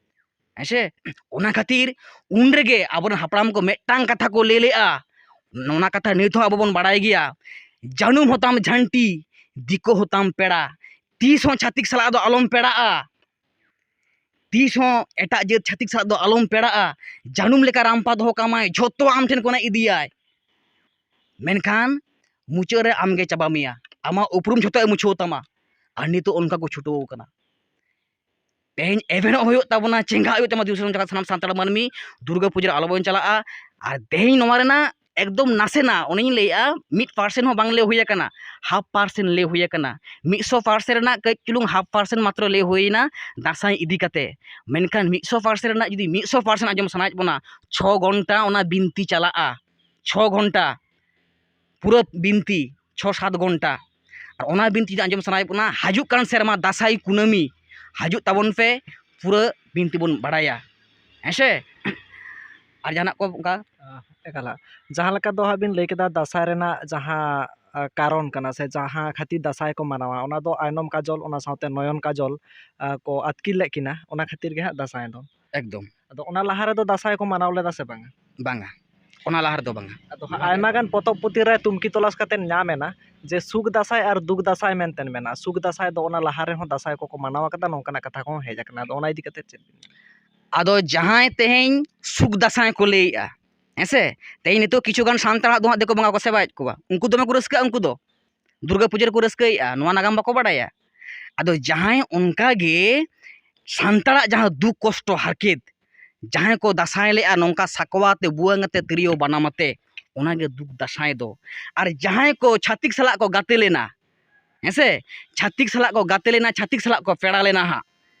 ᱦᱮᱸ ᱥᱮ? ᱚᱱᱟ ᱠᱷᱟᱹᱛᱤᱨ ᱩᱱ ᱨᱮᱜᱮ ᱟᱵᱚᱨᱮᱱ ᱦᱟᱯᱲᱟᱢ ᱠᱚ ᱢᱤᱫᱴᱟᱝ ᱠᱟᱛᱷᱟ ᱠᱚ ᱞᱟᱹᱭ ᱞᱮᱜᱼᱟ, ᱚᱱᱟ ᱠᱟᱛᱷᱟ ᱱᱤᱛ ᱦᱚᱸ ᱟᱵᱚ ᱵᱚᱱ ᱵᱟᱲᱟᱭ ᱜᱮᱭᱟ, "ᱡᱟᱹᱱᱩᱢ ᱦᱚᱸᱛᱟᱢ ᱡᱷᱟᱹᱱᱴᱤ, ᱫᱤᱠᱩ ᱦᱚᱸᱛᱟᱢ ᱯᱮᱲᱟ, ᱛᱤᱥ ᱦᱚᱸ ᱪᱷᱟᱹᱛᱤᱠ ᱥᱟᱞᱟᱜ ᱫᱚ ᱟᱞᱚᱢ ᱯᱮᱲᱟᱜᱼᱟ, ᱛᱤᱥ ᱦᱚᱸ ᱮᱴᱟᱜ ᱡᱟᱹᱛ ᱪᱷᱟᱹᱛᱤᱠ ᱥᱟᱞᱟᱜ ᱫᱚ ᱟᱞᱚᱢ ᱯᱮᱲᱟᱜᱼᱟ, ᱡᱟᱹᱱᱩᱢ ᱞᱮᱠᱟ ᱨᱟᱢᱯᱟ ᱫᱚᱦᱚ ᱠᱟᱢᱟᱭ, ᱡᱷᱚᱛᱚ ᱟᱢ ᱴᱷᱮᱱ ᱠᱷᱚᱱᱮ ᱤᱫᱤᱭᱟᱭ, ᱢᱮᱱᱠᱷᱟᱱ ᱢᱩᱪᱟᱹᱫ ᱨᱮ ᱟᱢᱜᱮ ᱪᱟᱵᱟ ᱢᱮᱭᱟ, ᱟᱢᱟᱜ ᱩᱯᱨᱩᱢ ᱡᱷᱚᱛᱚᱭ ᱢᱩᱪᱷᱟᱹᱣ ᱛᱟᱢᱟ᱾" ᱟᱨ ᱱᱤᱛᱚᱜ ᱚᱱᱠᱟ ᱠᱚ ᱪᱷᱩᱴᱟᱹᱣ ᱠᱟᱱᱟ᱾ ᱛᱮᱦᱮᱧ ᱮᱵᱷᱮᱱᱚᱜ ᱦᱩᱭᱩᱜ ᱛᱟᱵᱚᱱᱟ, ᱪᱮᱸᱜᱷᱟᱜ ᱦᱩᱭᱩᱜ ᱛᱟᱵᱚᱱᱟ, ᱫᱤᱥᱚᱢ ᱡᱟᱠᱟᱛ ᱥᱟᱱᱟᱢ ᱥᱟᱱᱛᱟᱲ ᱢᱟᱹᱱᱢᱤ ᱫᱩᱨᱜᱟᱹ ᱯᱩᱡᱟᱹ ᱨᱮ ᱟᱞᱚᱵᱚᱱ ᱪᱟᱞᱟᱜᱼᱟ᱾ ᱟᱨ ᱛᱮᱦᱮᱧ ᱱᱚᱣᱟ ᱨᱮᱱᱟᱜ ᱮᱠᱫᱚᱢ ᱱᱟᱥᱮᱱᱟᱜ, ᱚᱱᱮᱧ ᱞᱟᱹᱭᱮᱜᱼᱟ, ᱢᱤᱫ percent ᱦᱚᱸ ᱵᱟᱝ ᱞᱟᱹᱭ ᱦᱩᱭ ᱟᱠᱟᱱᱟ, half percent ᱞᱟᱹᱭ ᱦᱩᱭ ᱟᱠᱟᱱᱟ᱾ ᱢᱤᱫᱥᱚ percent ᱨᱮᱱᱟᱜ ᱠᱟᱹᱡ ᱪᱩᱞᱩᱝ half percent ᱢᱟᱛᱨᱚ ᱞᱟᱹᱭ ᱦᱩᱭᱱᱟ ᱫᱟᱸᱥᱟᱭ ᱤᱫᱤ ᱠᱟᱛᱮ᱾ ᱢᱮᱱᱠᱷᱟᱱ ᱢᱤᱫᱥᱚ percent ᱨᱮᱱᱟᱜ ᱡᱩᱫᱤ ᱢᱤᱫᱥᱚ percent ᱟᱸᱡᱚᱢ ᱥᱟᱱᱟᱭᱮᱫ ᱵᱚᱱᱟ, ᱪᱷᱚ ᱜᱷᱚᱱᱴᱟ ᱚᱱᱟ ᱵᱤᱱᱛᱤ ᱪᱟᱞᱟᱜᱼᱟ, ᱪᱷᱚ ᱜᱷᱚᱱᱴᱟ ᱯᱩᱨᱟᱹ ᱵᱤᱱᱛᱤ, ᱪᱷᱚ ᱥᱟᱛ ᱜᱷᱚᱱᱴᱟ᱾ ᱟᱨ ᱚᱱᱟ ᱵᱤᱱᱛᱤ ᱡᱩᱫᱤ ᱟᱸᱡᱚᱢ ᱥᱟᱱᱟᱭᱮᱫ ᱵᱚᱱᱟ, ᱦᱤᱡᱩᱜ ᱠᱟᱱ ᱥᱮᱨᱢᱟ ᱫᱟᱸᱥᱟᱭ ᱠᱩᱱᱟᱹᱢᱤ ᱦᱤᱡᱩᱜ ᱛᱟᱵᱚᱱ ᱯᱮ, ᱯᱩᱨᱟᱹ ᱵᱤᱱᱛᱤ ᱵᱚᱱ ᱵᱟᱲᱟᱭᱟ, ᱦᱮᱸ ᱥᱮ? ᱟᱨ ᱡᱟᱦᱟᱱᱟᱜ ᱠᱚ ᱚᱱᱠᱟ? ᱮᱠᱟᱞ ᱦᱟᱸᱜ, ᱡᱟᱦᱟᱸ ᱞᱮᱠᱟ ᱫᱚ ᱦᱟᱸᱜ ᱵᱤᱱ ᱞᱟᱹᱭ ᱠᱮᱫᱟ ᱫᱟᱸᱥᱟᱭ ᱨᱮᱱᱟᱜ ᱡᱟᱦᱟᱸ ᱠᱟᱨᱚᱱ ᱠᱟᱱᱟ ᱥᱮ ᱡᱟᱦᱟᱸ ᱠᱷᱟᱹᱛᱤᱨ ᱫᱟᱸᱥᱟᱭ ᱠᱚ ᱢᱟᱱᱟᱣᱟ, ᱚᱱᱟ ᱫᱚ ᱟᱭᱱᱚᱢ ᱠᱟᱡᱚᱞ, ᱚᱱᱟ ᱥᱟᱶᱛᱮ ᱱᱚᱭᱚᱱ ᱠᱟᱡᱚᱞ ᱠᱚ ᱟᱹᱛᱠᱤᱨ ᱞᱮᱫ ᱠᱤᱱᱟ, ᱚᱱᱟ ᱠᱷᱟᱹᱛᱤᱨ ᱜᱮ ᱦᱟᱸᱜ ᱫᱟᱸᱥᱟᱭ ᱫᱚ᱾ ᱮᱠᱫᱚᱢ᱾ ᱟᱫᱚ ᱚᱱᱟ ᱞᱟᱦᱟ ᱨᱮᱫᱚ ᱫᱟᱸᱥᱟᱭ ᱠᱚ ᱢᱟᱱᱟᱣ ᱞᱮᱫᱟ ᱥᱮ ᱵᱟᱝᱟ? ᱵᱟᱝᱟ, ᱚᱱᱟ ᱞᱟᱦᱟ ᱨᱮᱫᱚ ᱵᱟᱝᱟ᱾ ᱟᱫᱚ ᱦᱟᱸᱜ ᱟᱭᱢᱟ ᱜᱟᱱ ᱯᱚᱛᱚᱵ ᱯᱩᱛᱷᱤ ᱨᱮ ᱛᱩᱱᱠᱷᱤ ᱛᱚᱞᱟᱥ ᱠᱟᱛᱮ ᱧᱟᱢ ᱮᱱᱟ ᱡᱮ ᱥᱩᱠ ᱫᱟᱸᱥᱟᱭ ᱟᱨ ᱫᱩᱠ ᱫᱟᱸᱥᱟᱭ ᱢᱮᱱᱛᱮ ᱢᱮᱱᱟᱜᱼᱟ᱾ ᱥᱩᱠ ᱫᱟᱸᱥᱟᱭ ᱫᱚ ᱚᱱᱟ ᱞᱟᱦᱟ ᱨᱮᱦᱚᱸ ᱫᱟᱸᱥᱟᱭ ᱠᱚᱠᱚ ᱢᱟᱱᱟᱣ ᱟᱠᱟᱫᱟ, ᱱᱚᱝᱠᱟᱱᱟᱜ ᱠᱟᱛᱷᱟ ᱠᱚᱦᱚᱸ ᱦᱮᱡ ᱟᱠᱟᱱᱟ᱾ ᱟᱫᱚ ᱚᱱᱟ ᱤᱫᱤ ᱠᱟᱛᱮ ᱪᱮᱫ ᱵᱤᱱ ᱢᱮᱱᱟ? ᱟᱫᱚ ᱡᱟᱦᱟᱸᱭ ᱛᱮᱦᱮᱧ ᱥᱩᱠ ᱫᱟᱸᱥᱟᱭ ᱠᱚ ᱞᱟᱹᱭᱮᱜᱼᱟ, ᱦᱮᱸ ᱥᱮ, ᱛᱮᱦᱮᱧ ᱱᱤᱛᱚᱜ ᱠᱤᱪᱷᱩ ᱜᱟᱱ ᱥᱟᱱᱛᱟᱲᱟᱜ ᱫᱚ ᱦᱟᱸᱜ ᱫᱤᱠᱩ ᱵᱚᱸᱜᱟ ᱠᱚ ᱥᱮᱵᱟᱭᱮᱫ ᱠᱚᱣᱟ, ᱩᱱᱠᱩ ᱫᱚᱢᱮ ᱠᱚ ᱨᱟᱹᱥᱠᱟᱹᱜᱼᱟ, ᱩᱱᱠᱩ ᱫᱚ ᱫᱩᱨᱜᱟᱹ ᱯᱩᱡᱟᱹ ᱨᱮᱠᱚ ᱨᱟᱹᱥᱠᱟᱹᱭᱮᱜᱼᱟ, ᱱᱚᱣᱟ ᱱᱟᱜᱟᱢ ᱵᱟᱠᱚ ᱵᱟᱰᱟᱭᱟ᱾ ᱟᱫᱚ ᱡᱟᱦᱟᱸᱭ ᱚᱱᱠᱟ ᱜᱮ ᱥᱟᱱᱛᱟᱲᱟᱜ ᱡᱟᱦᱟᱸ ᱫᱩᱠ ᱠᱚᱥᱴᱚ ᱦᱟᱨᱠᱮᱛ, ᱡᱟᱦᱟᱸᱭ ᱠᱚ ᱫᱟᱸᱥᱟᱭ ᱞᱮᱜᱼᱟ ᱱᱚᱝᱠᱟ ᱥᱟᱠᱣᱟ ᱛᱮ, ᱵᱩᱣᱟᱹᱝ ᱟᱛᱮ, ᱛᱤᱨᱭᱳ ᱵᱟᱱᱟᱢ ᱟᱛᱮ, ᱚᱱᱟᱜᱮ ᱫᱩᱠ ᱫᱟᱸᱥᱟᱭ ᱫᱚ᱾ ᱟᱨ ᱡᱟᱦᱟᱸᱭ ᱠᱚ ᱪᱷᱟᱹᱛᱤᱠ ᱥᱟᱞᱟᱜ ᱠᱚ ᱜᱟᱛᱮ ᱞᱮᱱᱟ, ᱦᱮᱸ ᱥᱮ, ᱪᱷᱟᱹᱛᱤᱠ ᱥᱟᱞᱟᱜ ᱠᱚ ᱜᱟᱛᱮ ᱞᱮᱱᱟ, ᱪᱷᱟᱹᱛᱤᱠ ᱥᱟᱞᱟᱜ ᱠᱚ ᱯᱮᱲᱟ ᱞᱮᱱᱟ ᱦᱟᱸᱜ,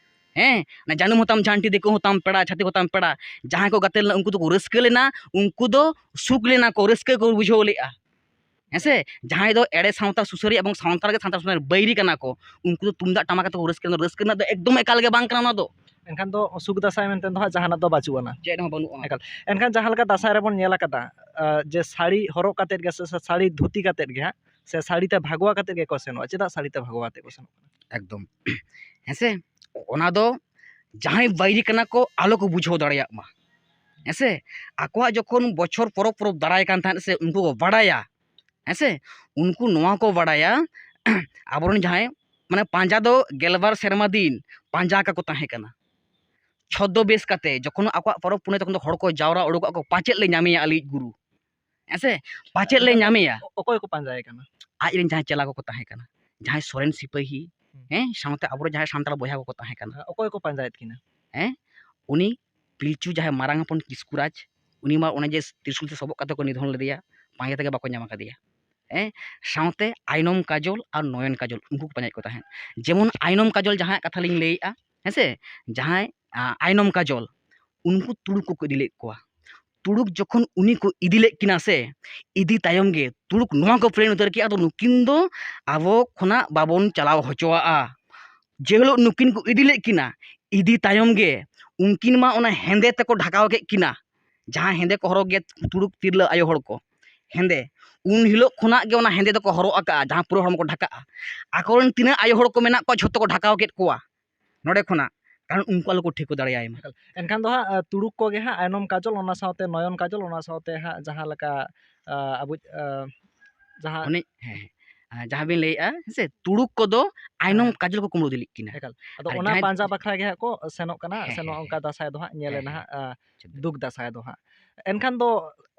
ᱦᱮᱸ, ᱚᱱᱟ ᱡᱟᱹᱱᱩᱢ ᱦᱚᱸᱛᱟᱢ ᱡᱷᱟᱱᱴᱤ, ᱫᱤᱠᱩ ᱦᱚᱸᱛᱟᱢ ᱯᱮᱲᱟ, ᱪᱷᱟᱹᱛᱤᱠ ᱦᱚᱸᱛᱟᱢ ᱯᱮᱲᱟ, ᱡᱟᱦᱟᱸᱭ ᱠᱚ ᱜᱟᱛᱮ ᱞᱮᱱᱟ ᱩᱱᱠᱩ ᱫᱚᱠᱚ ᱨᱟᱹᱥᱠᱟᱹ ᱞᱮᱱᱟ, ᱩᱱᱠᱩ ᱫᱚ ᱥᱩᱠ ᱞᱮᱱᱟ ᱠᱚ, ᱨᱟᱹᱥᱠᱟᱹ ᱠᱚ ᱵᱩᱡᱷᱟᱹᱣ ᱞᱮᱜᱼᱟ᱾ ᱦᱮᱸ ᱥᱮ, ᱡᱟᱦᱟᱸᱭ ᱫᱚ ᱮᱲᱮ ᱥᱟᱶᱛᱟ ᱥᱩᱥᱟᱹᱨᱤᱭᱟᱹ ᱮᱵᱚᱝ ᱥᱟᱶᱛᱟ ᱞᱟᱹᱜᱤᱫ ᱥᱟᱶᱛᱟ ᱥᱩᱥᱟᱹᱨᱤᱭᱟᱹ ᱵᱟᱹᱭᱨᱤ ᱠᱟᱱᱟ ᱠᱚ, ᱩᱱᱠᱩ ᱫᱚ ᱛᱩᱢᱫᱟᱜ ᱴᱟᱢᱟᱠ ᱟᱛᱮ ᱠᱚ ᱨᱟᱹᱥᱠᱟᱹ ᱞᱮᱱᱟ, ᱨᱟᱹᱥᱠᱟᱹ ᱨᱮᱱᱟᱜ ᱫᱚ ᱮᱠᱫᱚᱢ ᱮᱠᱟᱞ ᱜᱮ ᱵᱟᱝ ᱠᱟᱱᱟ ᱚᱱᱟ ᱫᱚ᱾ ᱮᱱᱠᱷᱟᱱ ᱫᱚ ᱥᱩᱠ ᱫᱟᱸᱥᱟᱭ ᱢᱮᱱᱛᱮ ᱫᱚ ᱦᱟᱸᱜ ᱡᱟᱦᱟᱱᱟᱜ ᱫᱚ ᱵᱟᱹᱪᱩᱜ ᱟᱱᱟ᱾ ᱪᱮᱫ ᱦᱚᱸ ᱵᱟᱹᱱᱩᱜᱼᱟ᱾ ᱮᱠᱟᱞ᱾ ᱮᱱᱠᱷᱟᱱ ᱡᱟᱦᱟᱸ ᱞᱮᱠᱟ ᱫᱟᱸᱥᱟᱭ ᱨᱮᱵᱚᱱ ᱧᱮᱞ ᱟᱠᱟᱫᱟ, ᱟᱸ, ᱡᱮ ᱥᱟᱹᱲᱤ ᱦᱚᱨᱚᱜ ᱠᱟᱛᱮᱫ ᱜᱮ ᱥᱮ, ᱥᱮ ᱥᱟᱹᱲᱤ ᱫᱷᱩᱛᱤ ᱠᱟᱛᱮᱫ ᱜᱮ ᱦᱟᱸᱜ, ᱥᱮ ᱥᱟᱹᱲᱤ ᱛᱮ ᱵᱷᱟᱜᱚᱣᱟ ᱠᱟᱛᱮᱫ ᱜᱮᱠᱚ ᱥᱮᱱᱚᱜᱼᱟ᱾ ᱪᱮᱫᱟᱜ ᱥᱟᱹᱲᱤ ᱛᱮ ᱵᱷᱟᱜᱚᱣᱟ ᱠᱟᱛᱮᱫ ᱠᱚ ᱥᱮᱱᱚᱜ ᱠᱟᱱᱟ? ᱮᱠᱫᱚᱢ᱾ ᱦᱮᱸ ᱥᱮ, ᱚᱱᱟ ᱫᱚ ᱡᱟᱦᱟᱸᱭ ᱵᱟᱹᱭᱨᱤ ᱠᱟᱱᱟ ᱠᱚ ᱟᱞᱚ ᱠᱚ ᱵᱩᱡᱷᱟᱹᱣ ᱫᱟᱲᱮᱭᱟᱜ ᱢᱟ᱾ ᱦᱮᱸ ᱥᱮ, ᱟᱠᱚᱣᱟᱜ ᱡᱚᱠᱷᱚᱱ ᱵᱚᱪᱷᱚᱨ ᱯᱚᱨᱚᱵᱽ ᱯᱚᱨᱚᱵᱽ ᱫᱟᱨᱟᱭ ᱠᱟᱱ ᱛᱟᱦᱮᱸᱫ ᱥᱮ, ᱩᱱᱠᱩ ᱠᱚ ᱵᱟᱲᱟᱭᱟ, ᱦᱮᱸ ᱥᱮ, ᱩᱱᱠᱩ ᱱᱚᱣᱟ ᱠᱚ ᱵᱟᱲᱟᱭᱟ, ᱟᱵᱚᱨᱮᱱ ᱡᱟᱦᱟᱸᱭ, ᱢᱟᱱᱮ, ᱯᱟᱸᱡᱟ ᱫᱚ ᱜᱮᱞᱵᱟᱨ ᱥᱮᱨᱢᱟ ᱫᱤᱱ ᱯᱟᱸᱡᱟ ᱠᱟᱠᱚ ᱛᱟᱦᱮᱸ ᱠᱟᱱᱟ᱾ ᱪᱷᱚᱫᱫᱚ ᱵᱮᱥ ᱠᱟᱛᱮ ᱡᱚᱠᱷᱚᱱ ᱟᱠᱚᱣᱟᱜ ᱯᱚᱨᱚᱵᱽ ᱯᱩᱱᱟᱹᱭ, ᱛᱚᱠᱷᱚᱱ ᱫᱚ ᱦᱚᱲ ᱠᱚ ᱡᱟᱣᱨᱟ ᱩᱰᱩᱠᱚᱜ ᱟᱠᱚ, "ᱯᱟᱪᱮᱫ ᱞᱮ ᱧᱟᱢᱮᱭᱟ ᱟᱞᱮᱭᱤᱡ ᱜᱩᱨᱩ?" ᱦᱮᱸ ᱥᱮ, ᱯᱟᱪᱮᱫ ᱞᱮ ᱧᱟᱢᱮᱭᱟ? ᱚ-, ᱚᱠᱚᱭ ᱠᱚ ᱯᱟᱸᱡᱟᱭᱮ ᱠᱟᱱᱟ? ᱟᱡ ᱨᱮᱱ ᱡᱟᱦᱟᱸᱭ ᱪᱮᱞᱟ ᱠᱚᱠᱚ ᱛᱟᱦᱮᱸ ᱠᱟᱱᱟ, ᱡᱟᱦᱟᱸᱭ ᱥᱚᱨᱮᱱ ᱥᱤᱯᱟᱹᱦᱤ, ᱦᱩᱸ᱾ ᱦᱮᱸ, ᱥᱟᱶᱛᱮ ᱟᱵᱚᱨᱮᱱ ᱡᱟᱦᱟᱸᱭ ᱥᱟᱱᱛᱟᱲ ᱵᱚᱭᱦᱟ ᱠᱚᱠᱚ ᱛᱟᱦᱮᱸ ᱠᱟᱱᱟ᱾ ᱦᱮᱸ, ᱚᱠᱚᱭ ᱠᱚ ᱯᱟᱸᱡᱟᱭᱮᱫ ᱠᱤᱱᱟ? ᱦᱮᱸ, ᱩᱱᱤ ᱯᱤᱞᱪᱩ ᱡᱟᱦᱟᱸᱭ ᱢᱟᱨᱟᱝ ᱦᱚᱯᱚᱱ ᱠᱤᱥᱠᱩᱨᱟᱡᱽ, ᱩᱱᱤ ᱢᱟ ᱚᱱᱮ ᱡᱮ ᱛᱨᱤᱥᱩᱞ ᱛᱮ ᱥᱚᱵᱚᱜ ᱠᱟᱛᱮ ᱠᱚ ᱱᱤᱫᱷᱚᱱ ᱞᱮᱫᱮᱭᱟ, ᱯᱟᱸᱡᱟ ᱛᱮᱜᱮ ᱵᱟᱠᱚ ᱧᱟᱢ ᱟᱠᱟᱫᱮᱭᱟ᱾ ᱦᱮᱸ, ᱥᱟᱶᱛᱮ ᱟᱭᱱᱚᱢ ᱠᱟᱡᱚᱞ ᱟᱨ ᱱᱚᱭᱚᱱ ᱠᱟᱡᱚᱞ, ᱩᱱᱠᱩ ᱠᱚ ᱯᱟᱸᱡᱟᱭᱮᱫ ᱠᱚ ᱛᱟᱦᱮᱸᱫ᱾ ᱡᱮᱢᱚᱱ ᱟᱭᱱᱚᱢ ᱠᱟᱡᱚᱞ ᱡᱟᱦᱟᱸᱭᱟᱜ ᱠᱟᱛᱷᱟ ᱞᱤᱧ ᱞᱟᱹᱭᱮᱫᱼᱟ, ᱦᱮᱸ ᱥᱮ, ᱡᱟᱦᱟᱸᱭ, ᱟ, ᱟᱭᱱᱚᱢ ᱠᱟᱡᱚᱞ, ᱩᱱᱠᱩ ᱛᱩᱲᱩᱠ ᱠᱚᱠᱚ ᱤᱫᱤ ᱞᱮᱫ ᱠᱚᱣᱟ᱾ ᱛᱩᱲᱩᱠ ᱡᱚᱠᱷᱚᱱ ᱩᱱᱤ ᱠᱚ ᱤᱫᱤ ᱞᱮᱫ ᱠᱤᱱᱟ ᱥᱮ, ᱤᱫᱤ ᱛᱟᱭᱚᱢ ᱜᱮ ᱛᱩᱲᱩᱠ ᱱᱚᱣᱟ ᱠᱚ ᱯᱞᱮᱱ ᱩᱛᱟᱹᱨ ᱠᱮᱫᱼᱟ, ᱟᱫᱚ ᱱᱩᱠᱤᱱ ᱫᱚ ᱟᱵᱚ ᱠᱷᱚᱱᱟᱜ ᱵᱟᱵᱚᱱ ᱪᱟᱞᱟᱣ ᱦᱚᱪᱚᱣᱟᱜᱼᱟ᱾ ᱡᱮ ᱦᱤᱞᱳᱜ ᱱᱩᱠᱤᱱ ᱠᱚ ᱤᱫᱤ ᱞᱮᱫ ᱠᱤᱱᱟ, ᱤᱫᱤ ᱛᱟᱭᱚᱢ ᱜᱮ ᱩᱱᱠᱤᱱ ᱢᱟ ᱚᱱᱟ ᱦᱮᱸᱫᱮ ᱛᱮᱠᱚ ᱰᱷᱟᱠᱟᱣ ᱠᱮᱫ ᱠᱤᱱᱟ, ᱡᱟᱦᱟᱸ ᱦᱮᱸᱫᱮ ᱠᱚ ᱦᱚᱨᱚᱜ ᱜᱮ ᱛᱩᱲᱩᱠ ᱛᱤᱨᱞᱟᱹ ᱟᱭᱳ ᱦᱚᱲ ᱠᱚ, ᱦᱮᱸᱫᱮ, ᱩᱱ ᱦᱤᱞᱳᱜ ᱠᱷᱚᱱᱟᱜ ᱜᱮ ᱚᱱᱟ ᱦᱮᱸᱫᱮ ᱫᱚᱠᱚ ᱦᱚᱨᱚᱜ ᱟᱠᱟᱜᱼᱟ, ᱡᱟᱦᱟᱸ ᱯᱩᱨᱟᱹ ᱦᱚᱲᱢᱚ ᱠᱚ ᱰᱷᱟᱠᱟᱜᱼᱟ᱾ ᱟᱠᱚᱨᱮᱱ ᱛᱤᱱᱟᱹᱜ ᱟᱭᱳ ᱦᱚᱲ ᱠᱚ ᱢᱮᱱᱟᱜ ᱠᱚᱣᱟ, ᱡᱷᱚᱛᱚ ᱠᱚ ᱰᱷᱟᱠᱟᱣ ᱠᱮᱫ ᱠᱚᱣᱟ᱾ ᱱᱚᱰᱮ ᱠᱷᱚᱱᱟᱜ, ᱠᱟᱨᱚᱱ ᱩᱱᱠᱩ ᱟᱞᱚ ᱠᱚ ᱴᱷᱤᱠᱟᱹ ᱫᱟᱲᱮᱭᱟᱭ ᱢᱟ᱾ ᱮᱱᱠᱷᱟᱱ ᱫᱚ ᱦᱟᱸᱜ, ᱟᱸ, ᱛᱩᱲᱩᱠ ᱠᱚᱜᱮ ᱦᱟᱸᱜ ᱟᱭᱱᱚᱢ ᱠᱟᱡᱚᱞ, ᱚᱱᱟ ᱥᱟᱶᱛᱮ ᱱᱚᱭᱚᱱ ᱠᱟᱡᱚᱞ, ᱚᱱᱟ ᱥᱟᱶᱛᱮ ᱦᱟᱸᱜ ᱡᱟᱦᱟᱸ ᱞᱮᱠᱟ, ᱟᱸ, ᱟᱵᱚ, ᱟᱸ, ᱡᱟᱦᱟᱸ ᱩᱱᱤ, ᱦᱮᱸ, ᱦᱮᱸ᱾ ᱟᱸ, ᱡᱟᱦᱟᱸ ᱵᱤᱱ ᱞᱟᱹᱭᱮᱫᱼᱟ, ᱦᱮᱸ ᱥᱮ, ᱛᱩᱲᱩᱠ ᱠᱚᱫᱚ ᱟᱭᱱᱚᱢ ᱦᱮᱸ᱾ ᱠᱟᱡᱚᱞ ᱠᱚ ᱠᱩᱢᱵᱽᱲᱩ ᱤᱫᱤ ᱞᱮᱫ ᱠᱤᱱᱟ᱾ ᱮᱠᱟᱞ᱾ ᱟᱫᱚ ᱟᱨ ᱚᱱᱟ ᱡᱟᱦᱟᱸᱭ ᱯᱟᱸᱡᱟ ᱵᱟᱠᱷᱨᱟ ᱜᱮ ᱦᱟᱸᱜ ᱠᱚ ᱥᱮᱱᱚᱜ ᱠᱟᱱᱟ, ᱦᱮᱸ, ᱥᱮ ᱦᱮᱸ, ᱱᱚᱜᱼᱚ ᱦᱮᱸ᱾ ᱱᱚᱝᱠᱟ ᱫᱟᱸᱥᱟᱭ ᱫᱚ ᱦᱟᱸᱜ ᱧᱮᱞ ᱦᱮᱸ, ᱮᱱᱟ ᱦᱮᱸ, ᱦᱟᱸᱜ, ᱟᱸ, ᱦᱮᱸ᱾ ᱫᱩᱠ ᱫᱟᱸᱥᱟᱭ ᱫᱚ ᱦᱟᱸᱜ᱾ ᱮᱱᱠᱷᱟᱱ ᱫᱚ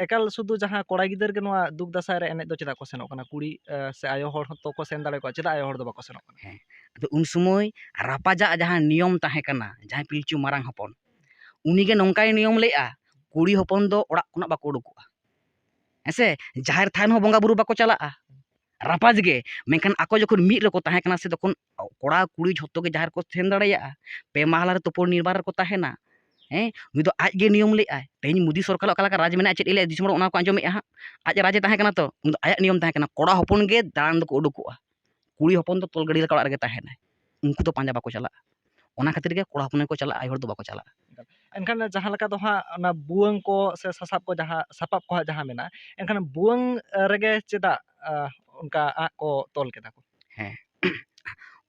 ᱮᱠᱟᱞ ᱥᱩᱫᱷᱩ ᱡᱟᱦᱟᱸ ᱠᱚᱲᱟ ᱜᱤᱫᱟᱹᱨ ᱜᱮ ᱱᱚᱣᱟ ᱫᱩᱠ ᱫᱟᱸᱥᱟᱭ ᱨᱮ ᱮᱱᱮᱡ ᱫᱚ ᱪᱮᱫᱟᱜ ᱠᱚ ᱥᱮᱱᱚᱜ ᱠᱟᱱᱟ? ᱠᱩᱲᱤ, ᱟᱸ, ᱥᱮ ᱟᱭᱳ ᱦᱚᱲ ᱦᱚᱸᱛᱚ ᱠᱚ ᱥᱮᱱ ᱫᱟᱲᱮ ᱠᱚᱜᱼᱟ, ᱪᱮᱫᱟᱜ ᱟᱭᱳ ᱦᱚᱲ ᱫᱚ ᱵᱟᱠᱚ ᱥᱮᱱᱚᱜ ᱠᱟᱱᱟ? ᱦᱮᱸ᱾ ᱟᱫᱚ ᱩᱱ ᱥᱚᱢᱚᱭ ᱨᱟᱯᱟᱡᱟᱜ ᱡᱟᱦᱟᱸ ᱱᱤᱭᱚᱢ ᱛᱟᱦᱮᱸ ᱠᱟᱱᱟ, ᱡᱟᱦᱟᱸᱭ ᱯᱤᱞᱪᱩ ᱢᱟᱨᱟᱝ ᱦᱚᱯᱚᱱ, ᱩᱱᱤᱜᱮ ᱱᱚᱝᱠᱟᱭ ᱱᱤᱭᱚᱢ ᱞᱮᱫᱼᱟ, ᱠᱩᱲᱤ ᱦᱚᱯᱚᱱ ᱫᱚ ᱚᱲᱟᱜ ᱠᱷᱚᱱᱟᱜ ᱵᱟᱠᱚ ᱩᱰᱩᱠᱚᱜᱼᱟ᱾ ᱦᱮᱸ ᱥᱮ? ᱡᱟᱦᱮᱨ ᱛᱷᱟᱱ ᱦᱚᱸ ᱵᱚᱸᱜᱟ ᱵᱩᱨᱩ ᱵᱟᱠᱚ ᱪᱟᱞᱟᱜᱼᱟ᱾ ᱨᱟᱯᱟᱡᱽ ᱜᱮ᱾ ᱢᱮᱱᱠᱷᱟᱱ ᱟᱠᱚ ᱡᱚᱠᱷᱚᱱ ᱢᱤᱫ ᱨᱮᱠᱚ ᱛᱟᱦᱮᱸ ᱠᱟᱱᱟ ᱥᱮ, ᱛᱚᱠᱷᱚᱱ ᱠᱚᱲᱟ ᱠᱩᱲᱤ ᱡᱷᱚᱛᱚ ᱜᱮ ᱡᱟᱦᱮᱨ ᱠᱚ ᱥᱮᱱ ᱫᱟᱲᱮᱭᱟᱜᱼᱟ᱾ ᱯᱮ ᱢᱟᱦᱟ ᱨᱮ ᱛᱩᱯᱩ ᱱᱤᱨᱵᱟᱨ ᱨᱮᱠᱚ ᱛᱟᱦᱮᱱᱟ᱾ ᱦᱮᱸ, ᱱᱩᱭ ᱫᱚ ᱟᱡ ᱜᱮ ᱱᱤᱭᱚᱢ ᱞᱮᱫᱼᱟᱭ᱾ ᱛᱮᱦᱮᱧ ᱢᱳᱫᱤ ᱥᱚᱨᱠᱟᱨ ᱚᱠᱟ ᱞᱮᱠᱟ ᱨᱟᱡᱽ ᱢᱮᱱᱟᱜᱼᱟ, ᱪᱮᱫ ᱮ ᱞᱟᱹᱭᱟ, ᱫᱤᱥᱚᱢ ᱦᱚᱲ ᱚᱱᱟ ᱠᱚ ᱟᱸᱡᱚᱢᱮᱫᱼᱟ ᱦᱟᱸᱜ᱾ ᱟᱡ ᱨᱟᱡᱽ ᱮ ᱛᱟᱦᱮᱸ ᱠᱟᱱᱟ ᱛᱚ, ᱩᱱ ᱫᱚ ᱟᱭᱟᱜ ᱱᱤᱭᱚᱢ ᱛᱟᱦᱮᱸ ᱠᱟᱱᱟ, ᱠᱚᱲᱟ ᱦᱚᱯᱚᱱ ᱜᱮ ᱫᱟᱬᱟᱱ ᱫᱚᱠᱚ ᱩᱰᱩᱠᱚᱜᱼᱟ, ᱠᱩᱲᱤ ᱦᱚᱯᱚᱱ ᱫᱚ ᱛᱚᱞ ᱜᱟᱹᱰᱤ ᱞᱮᱠᱟ ᱚᱲᱟᱜ ᱨᱮᱜᱮ ᱛᱟᱦᱮᱱᱟᱭ᱾ ᱩᱱᱠᱩ ᱫᱚ ᱯᱟᱸᱡᱟ ᱵᱟᱠᱚ ᱪᱟᱞᱟᱜᱼᱟ᱾ ᱚᱱᱟ ᱠᱷᱟᱹᱛᱤᱨ ᱜᱮ ᱠᱚᱲᱟ ᱦᱚᱯᱚᱱ ᱜᱮᱠᱚ ᱪᱟᱞᱟᱜᱼᱟ, ᱟᱭᱳ ᱦᱚᱲ ᱫᱚ ᱵᱟᱠᱚ ᱪᱟᱞᱟᱜᱼᱟ᱾ ᱮᱱᱠᱷᱟᱱ ᱡᱟᱦᱟᱸ ᱞᱮᱠᱟ ᱫᱚ ᱦᱟᱸᱜ ᱚᱱᱟ ᱵᱷᱩᱣᱟᱹᱝ ᱠᱚ ᱥᱮ ᱥᱟᱥᱟᱵ ᱠᱚ, ᱡᱟᱦᱟᱸ ᱥᱟᱯᱟᱵ ᱠᱚ ᱦᱟᱸᱜ ᱡᱟᱦᱟᱸ ᱢᱮᱱᱟᱜᱼᱟ, ᱮᱱᱠᱷᱟᱱ ᱵᱷᱩᱣᱟᱹᱝ, ᱮ, ᱨᱮᱜᱮ ᱪᱮᱫᱟᱜ, ᱮ, ᱚᱱᱠᱟ ᱟᱸᱜ ᱠᱚ ᱛᱚᱞ ᱠᱮᱫᱟ ᱠᱚ? ᱦᱮᱸ᱾